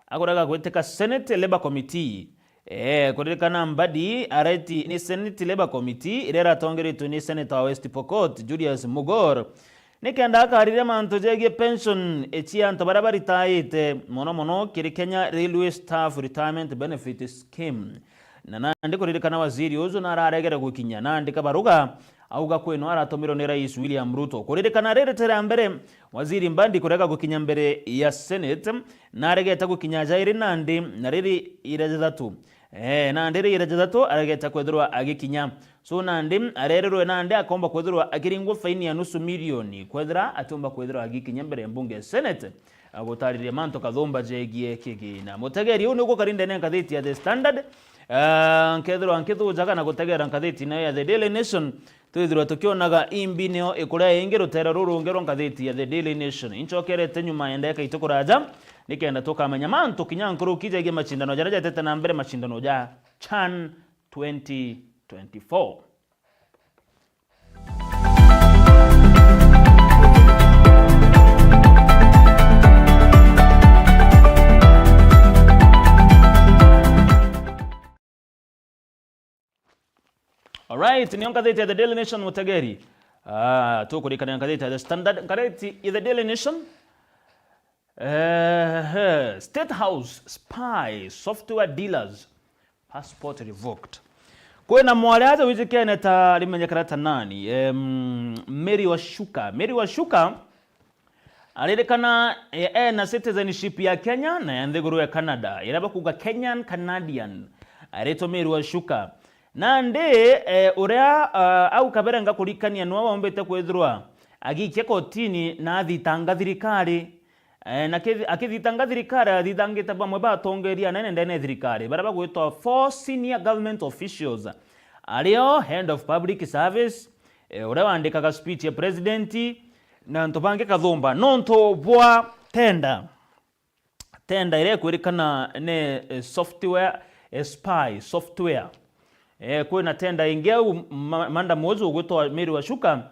Akurega gwitika Senate Labour Committee. Eh, kuririkana Mbadi areti ni Senate Labour Committee iria iratongeretwe ni Senator wa West Pokot, Julius Mugor, nikenda akariria mantu jegie pension cia antu baria baritaite, mono mono kiri Kenya Railway Staff Retirement Benefit Scheme. Na nandi kuririkana waziri uju nararegere gukinya nandi kabaruga, auga kwino aratumirwe ni Rais William Ruto. Kuririkana riri ti ria mbere waziri Mbadi kurega gukinya mbere ya Senate, na aregete gukinya jairi nandi, na riri ira jathatu. Eh, nandi riri ira jathatu aregete kwithirwa agikinya. So nandi arerirwe nandi akomba kwithirwa akiringwa faini ya nusu milioni kwethira atiumba kwithirwa agikinya mbere ya mbunge ya Senate. Agutariria mantu kathumba jegie kigina. Mutegeri uu niguo kari ndene ngathiti ya The Standard. Ah, nkethirwa nkithujaga na gutegera ngathiti nayo ya The Daily Nation, twithirwa tukionaga imbi nio ikuria ingi rutere ruru rungi rwa ngathiti ya The Daily Nation. Inchokerete nyuma ya ndeka itukuraja, nikenda tukamenya mantu kinya nkuruki jegie macindano jaria jatete na mbere, macindano ja CHAN twenty twenty-four. Alright, niyo ngathiti ya The Daily Nation, mutegeri. Ah, tukurikania ngathiti ya The Standard, ngathiti ya The Daily Nation. Eh, State House spy software dealers passport revoked. Kwina mwari aja wijikene ta rimenyekana ta nani? Em, Mary Washuka. Mary Washuka aririkana, eh, ena citizenship ya Kenya na ya nthiguru ya Canada, iria bakuga Kenyan Canadian. Aritwa Mary Washuka. Nandi, eh, uria, ah, au kabere ngakurikania nwe wombite kwithirwa agikia kotini na athitanga thirikari. Eh, na kithi-, akithitanga thirikari, athithangite bamwe ba atongeria anene ndene ya thirikari, baria bagwitwa four senior government officials, ario head of public service, eh, uria wandikaga speech ya president, na antu bangi kathumba, nontu bwa tender. Tender iria ikwirikana ni, eh, software, eh, spy software. Eh, kwina tender ingi au, ma-, madam uju ugwitwa Mary Washuka,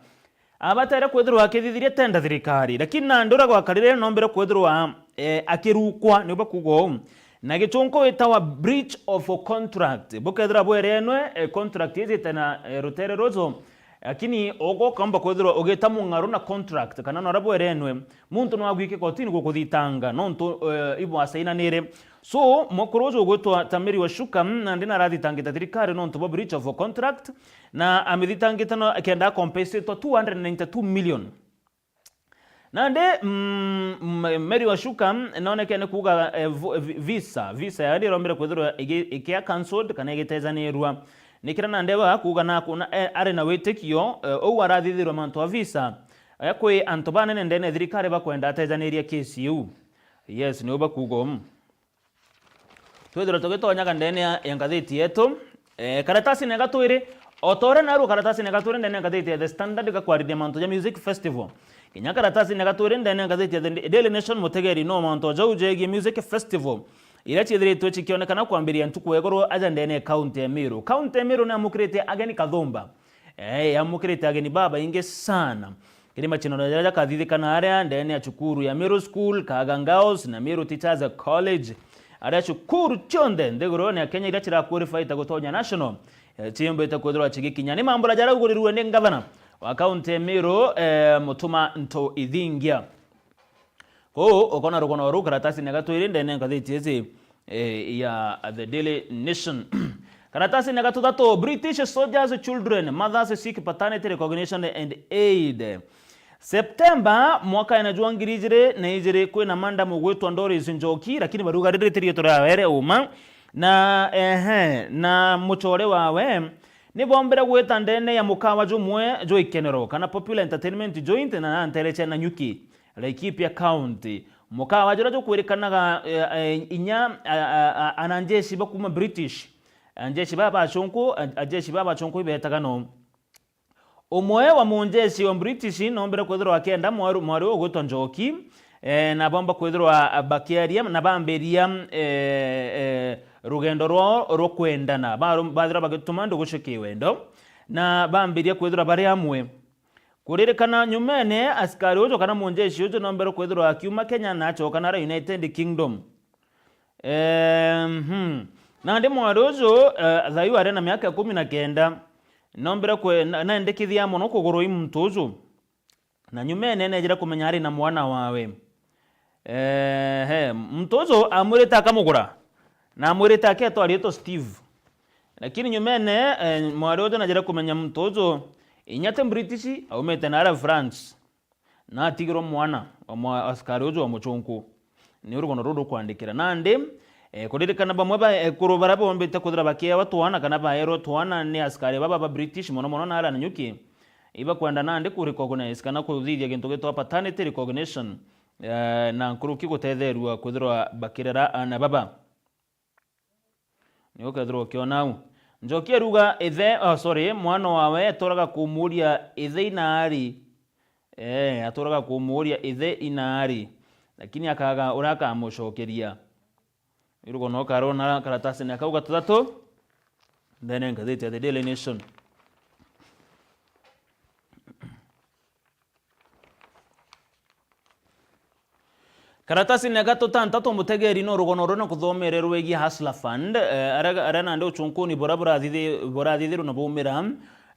abatere kwithirwa akithithiria tender thirikari, lakini nandi uria gwakarire nombire kwithirwa, eh, akirukwa, niu bakuga uu. Na gichunku itawa breach of contract. Bukethira bwerenwe, eh, contract ijite na, eh, rutere ruju, lakini ugokomba kwithirwa ugita mung'aru na contract, kana nora bwerenwe, muntu no agwike kotini gukuthitanga, nontu, eh, ibwasainanire. So, mukuru uju ugwitwa Tamiri Washuka, mm, nandi narathitangite thirikari nontu bwa breach of contract, na amithitangite no kenda akompensatwa two hundred ninety-two million. Nandi, mm, mm, Mary Washuka, mm, nonekene kuuga, eh, vu-, vi-, visa, visa yaani irombire kwithirwa igi-, ikia cancelled kana igitejanirua. Nikira nandi aba kuuga na kuna, eh, ari na witikio, eh, ou arathithirwa mantu a visa, eh, kwi antu banene ndene ya thirikari bakwenda atejaniria kesi iu. Yes, niu bakuuga uu. Twithirwe tugitonyaga ndene ya, ya ngathiti yetu. Eh, karatasine ga twiri, o ta uria narua karatasine ga twiri ndene ya ngathiti ya The Standard gakwarithia mantu ja music festival. Kinya karatasine ga twiri ndene ya ngathiti ya The Daily Nation, mutegeri no mantu jau jegie music festival iria ciithiritwe cikionekana kwambiria ntuku ya iguru aja ndene ya kaunti ya Meru. Kaunti ya Meru ni yamukirite ageni kathumba. Eh, yamukirite ageni babaingi sana. Kiri macindano jaria jakathithikana aria ndene ya cukuru ya Meru School, Kaga Girls na Meru Teachers College, aria cukuru cionthe nthigurune ya Kenya iria ciraqualify ta gutonya national, eh, ciumbite kwithirwa cigikinya. Ni mambura jaraugurirue ni ngavana wa kaunti ya Meru, eh, Mutuma Nto Ithingia. Kwou ukona rugono ruu karatasine ga twiri ndene ya ngathiti iji, eh, ya The Daily Nation. Karatasine ga tuthatu, British soldiers' children, mothers seek paternity recognition and aid. September mwakaene jwa ngiri ijiri na ijiri, kwina madam ugwitwa Doris Njoki, lakini baruga ririti riitwa riawe ri uma, na, ehe, na mucore wawe ni bombire gwita ndene ya mukawa jumwe jwa ikenero kana popular entertainment joint na ntere cia Nanyuki, Laikipia County. Mukawa juria jukwirikanaga, eh, eh, inya, a, a, a, anajeshi ba kuuma British. Ajeshi baba bachunku, a, ajeshi baba bachunku ibetaga no. Umwe wa munjeshi wa British nombire kwithirwa akienda mwaru-, mwari ugwitwa Njoki, eh, na bomba kwithirwa bakiaria na bambiria, eh, eh, rugendo rwao rwa kwendana. Baru-, bathirwa bagituma ndugu cia kiwendo, na bambiria kwithirwa bari amwe. Kuririkana nyumene, askari uju kana munjeshi uju nombere kwithirwa akiuma Kenya na acoka nara United Kingdom. Ehm, hmm. Nandi mwari uju, eh, thayu ari na miaka ikumi na kenda, nombere kwe-, na-, nendikithia mono kugurwa i muntu uju. Na nyumene nejire kumenya ari na mwana wawe. Ehe, muntu uju amwirite akamugura, na amwirite aketwa ariitwa Steve. Lakini nyumene, eh, mwari uju najire kumenya muntu uju, inya ti British, aumite nara France. Na atigirwa mwana wa mwa-, askari uju wa muchunku. Ni rugono ruru rukwandikira. Nandi, eh, kuririkana bamwe ba ekuru baria bombite kwithira bakiewa twana kana baerwa twana ni askari baba ba British, mono mono na ara Nanyuki, ibakwenda nandi ku recognize kana kuthithia gintu gitwa paternity recognition, eh, na nkuruki gutetherua kwithirwa bakirera aana baba. Ni ukethirwa ukiona au. Njoki aruga ithe, oh, sorry, mwana wawe aturaga kumuuria ithe inaari. Eh, aturaga kumuuria ithe inaari. Lakini akaga uria akamucokeria. Irugo no karona karatasini akau gatatu. Ndene ngathiti ya The Daily Nation. Karatasini ya gatutantatu, mutegeri no rugono ruria na kuthomere rwegie Hustler Fund, eh, aria, aria nandi uchunkuni buria burathithi-, burathithirwe na baumira,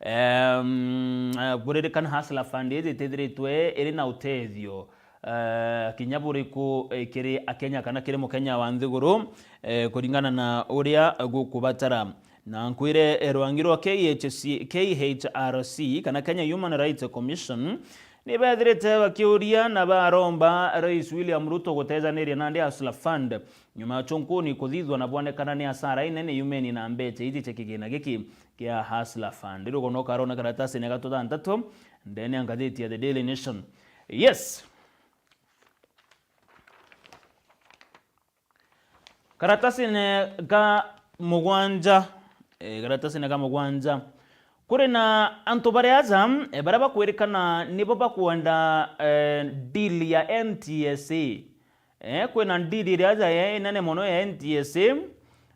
em, eh, kuririkana Hustler Fund iji itithiritwe iri na utethio, eh, kinya buriku, eh, kiri Akenya kana kiri Mukenya wa nthiguru, eh, kuringana na uria gukubatara. Na nkwire, eh, rwangi rwa K H C, K H R C, kana Kenya Human Rights Commission, ni bethirite bakiuria na baromba Rais William Ruto gutejaniria nandi Hustler Fund, nyuma ya chunkuni kuthithwa na bwonekana ni hasara inene yumeni na mbecha iji cia kigina giki kia Hustler Fund. Rugono karona karatasini ya gatutantatu ndene ya ngathiti ya The Daily Nation. Yes. Karatasine ka mugwanja, eh, karatasine ka mugwanja. Kuri na antu bari aja, eh, baria bakwirikana nibo bakwenda, eh, deal ya N T S A. Eh, kwina deal iri aja ya inene mono ya N T S A, eh,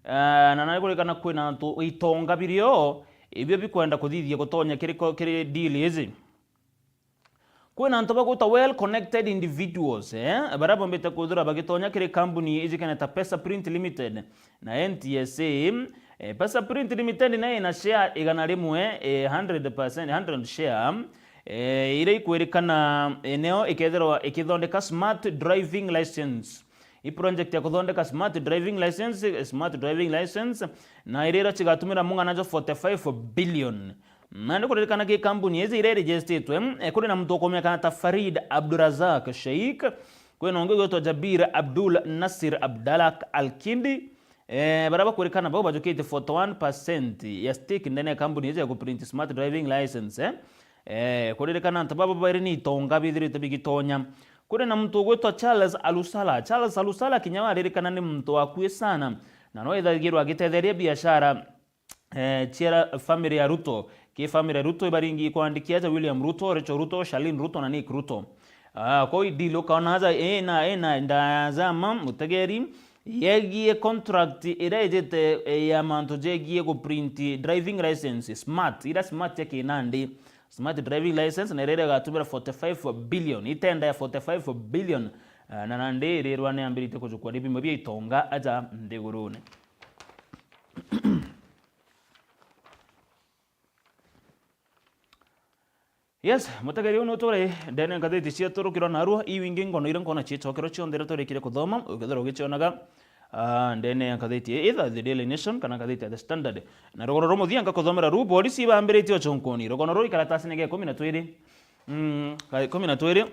na nari kurikana kwina antu itonga birio, ibio bikwenda kuthithia gutonya kiri ko-, kiri deal iji. Kwina antu bagwitwa well connected individuals, eh, baria bombite kwithirwa bagitonya kiri kambuni iji kena ta Pesa Print Limited na N T S A. Eh, Pesa Print Limited nayo ina share igana rimwe, eh, hundred percent, hundred share, eh, iria ikwirikana, eh, nio ikethirwa ikithondeka smart driving license. I project ya kuthondeka smart driving license, smart driving license, na iria irachigatumira mung'ana jo forty-five billion. Na ni kuririkana ki kambuni iji iria iregistitwe, eh, kuri na muntu ukumenya kana ta Farid Abdurazak Sheikh, kwina ungi ugwitwa Jabir Abdul Nasir Abdallah Al Kindi, eh, baria bakwirikana bau bajukitie forty-one percent ya stake ndene ya kambuni iji ya kuprint smart driving license, eh. Eh, kuririkana antu baba bairi ni itonga bithiritwe bigitonya. Kuri na muntu ugwitwa Charles Alusala. Charles Alusala kinya waririkana ni muntu wakui sana, na no ethagirwa agitetheria biashara, eh, ciera family ya Ruto. Ki family ya Ruto ibaringi kwandikia aja William Ruto, Rachel Ruto, Charlene Ruto na Nick Ruto. Ah, kwa i deal ukaona aja ina, ina ndazama mutegeri yegie contract iria ijite, eh, ya mantu jegie ku print driving license smart, ira smart ya kinandi. Smart driving license na iria igatumira forty-five billion, itenda ya forty-five billion, eh, na nandi irirwa ni ambiritie kujukwa ni bimwe bia itonga aja nthigurune. Yes, mutegeri uu nuture ndene ngathiti cia turukirwa narua, iu ingi ngono iria nkona ciicokerwa cionthe iria turikire kuthoma, ukethirwa ugicionaga, ah, ndene ya ngathiti either The Daily Nation kana ngathiti ya The Standard. Na rugono rwa muthianga kuthomera ruu, borisi ibambiritie uchunkuni. Rugono ruu ikaratasi ni ga ikumi na twiri. Mm, ga ikumi na twiri.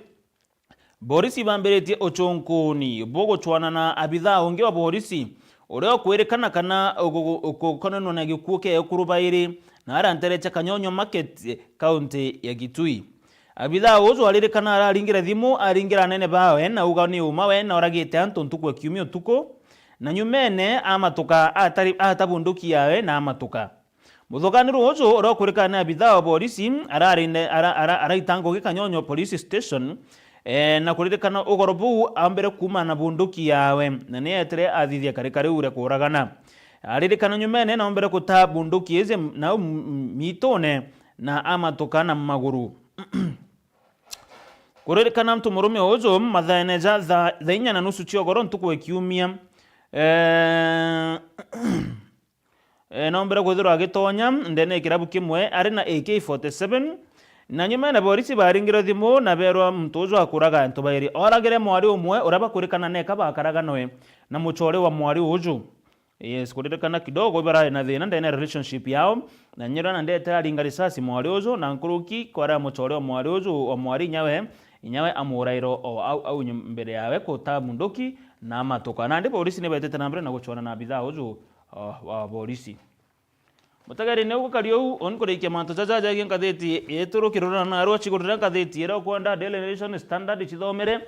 Borisi ibambiritie uchunkuni buguchwana na abithaa ungi wa borisi, uria ukwirikana kana ugu-, ugukonanwa na gikuu kia ekuru bairi, na aria ntere cia Kanyonyo Market, kaunti ya Kitui. Abithaa uju aririkana araringira thimu, aringira anene bawe, na auga ni uma we na uragite antu ntuku ya kiumia utuku, na nyumene amatuka atari-, ata bunduki yawe na amatuka. Muthukaniro uju uria ukurikana ni abithaa wa borisi ararinde-, ara-, ara-, araita ngugi Kanyonyo Police Station, eh, na kuririkana ugoro buu ambire kuuma na bunduki yawe, na ni eetire athithia karika riu ria kuuragana. Aririkana nyumene na ombire kutaa bunduki iji nau m-, m-, miitune na amatuka na maguru. Kuririkana mtu murume uju mathaene ja thaa, thaa inya na nusu cia ugoro ntuku ya kiumia, eh, eh, noombire kwithirwa agitonya ndene ya kirabu kimwe ari na A K forty-seven, na nyumene borisi baringirwe thimu na beerwa muntu uju akuraga antu bairi. Oragire mwari umwe uria bakurikana neka bakaraga noe na muchore wa mwari uju. Yes, kuririkana kidogo ibarari na thina ndene ya relationship yao, na nyira na ndete aringa risasi mwari uju, na nkuruki kwara muchore wa mwari uju, wa mwari inyawe, inyawe amurairo o au, au nyum-, mbere yawe kuta munduki na amatuka. Nandi borisi ni betete na mbere na guchwana na abithaa uju, uh, wa borisi. Mutegeri, ni ugukari uu, unkurikia mantu jaja jegie ngathiti yetu rukirura na narua chigurire ngathiti iria ukwenda, Daily Nation, Standard, chithomere,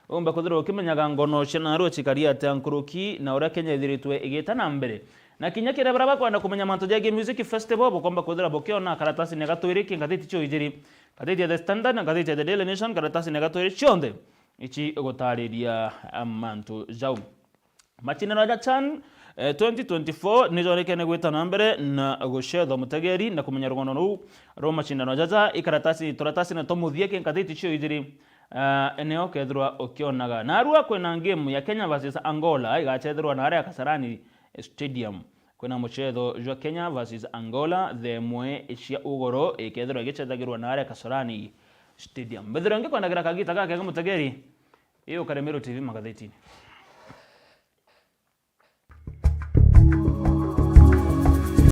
umbe kwithirwa ukimenyaga ngono cia narua chikari atia nkuruki na uria Kenya ithiritwe igita na mbere. Na kinya kiria baria bakwenda kumenya mantu jegie music festival, bukomba kwithirwa bukiona karatasini ya gatwiri ki ngathiti cio ijiri, ngathiti ya The Standard na ngathiti ya The Daily Nation, karatasini ya gatwiri cionthe ichi igutariria mantu jau. Machindano ja CHAN, eh, twenty twenty-four nijorekene gwita na mbere na gucethwa mutegeri na kumenya rugono ruu rwa machindano jaja ikaratasi, turatasi na twa muthia ki ngathiti cio ijiri, ah, eneo kethirwa ukionaga. Narua kwina game ya Kenya versus Angola igachethirwa na aria Kasarani Stadium. Kwina muchetho jwa Kenya versus Angola thaa imwe cia ugoro ikethirwa igicethagirwa na aria Kasarani Stadium. Mbethirwa ngikwendagira kagita gakega mutegeri, ii ukare Meru T V magathitini.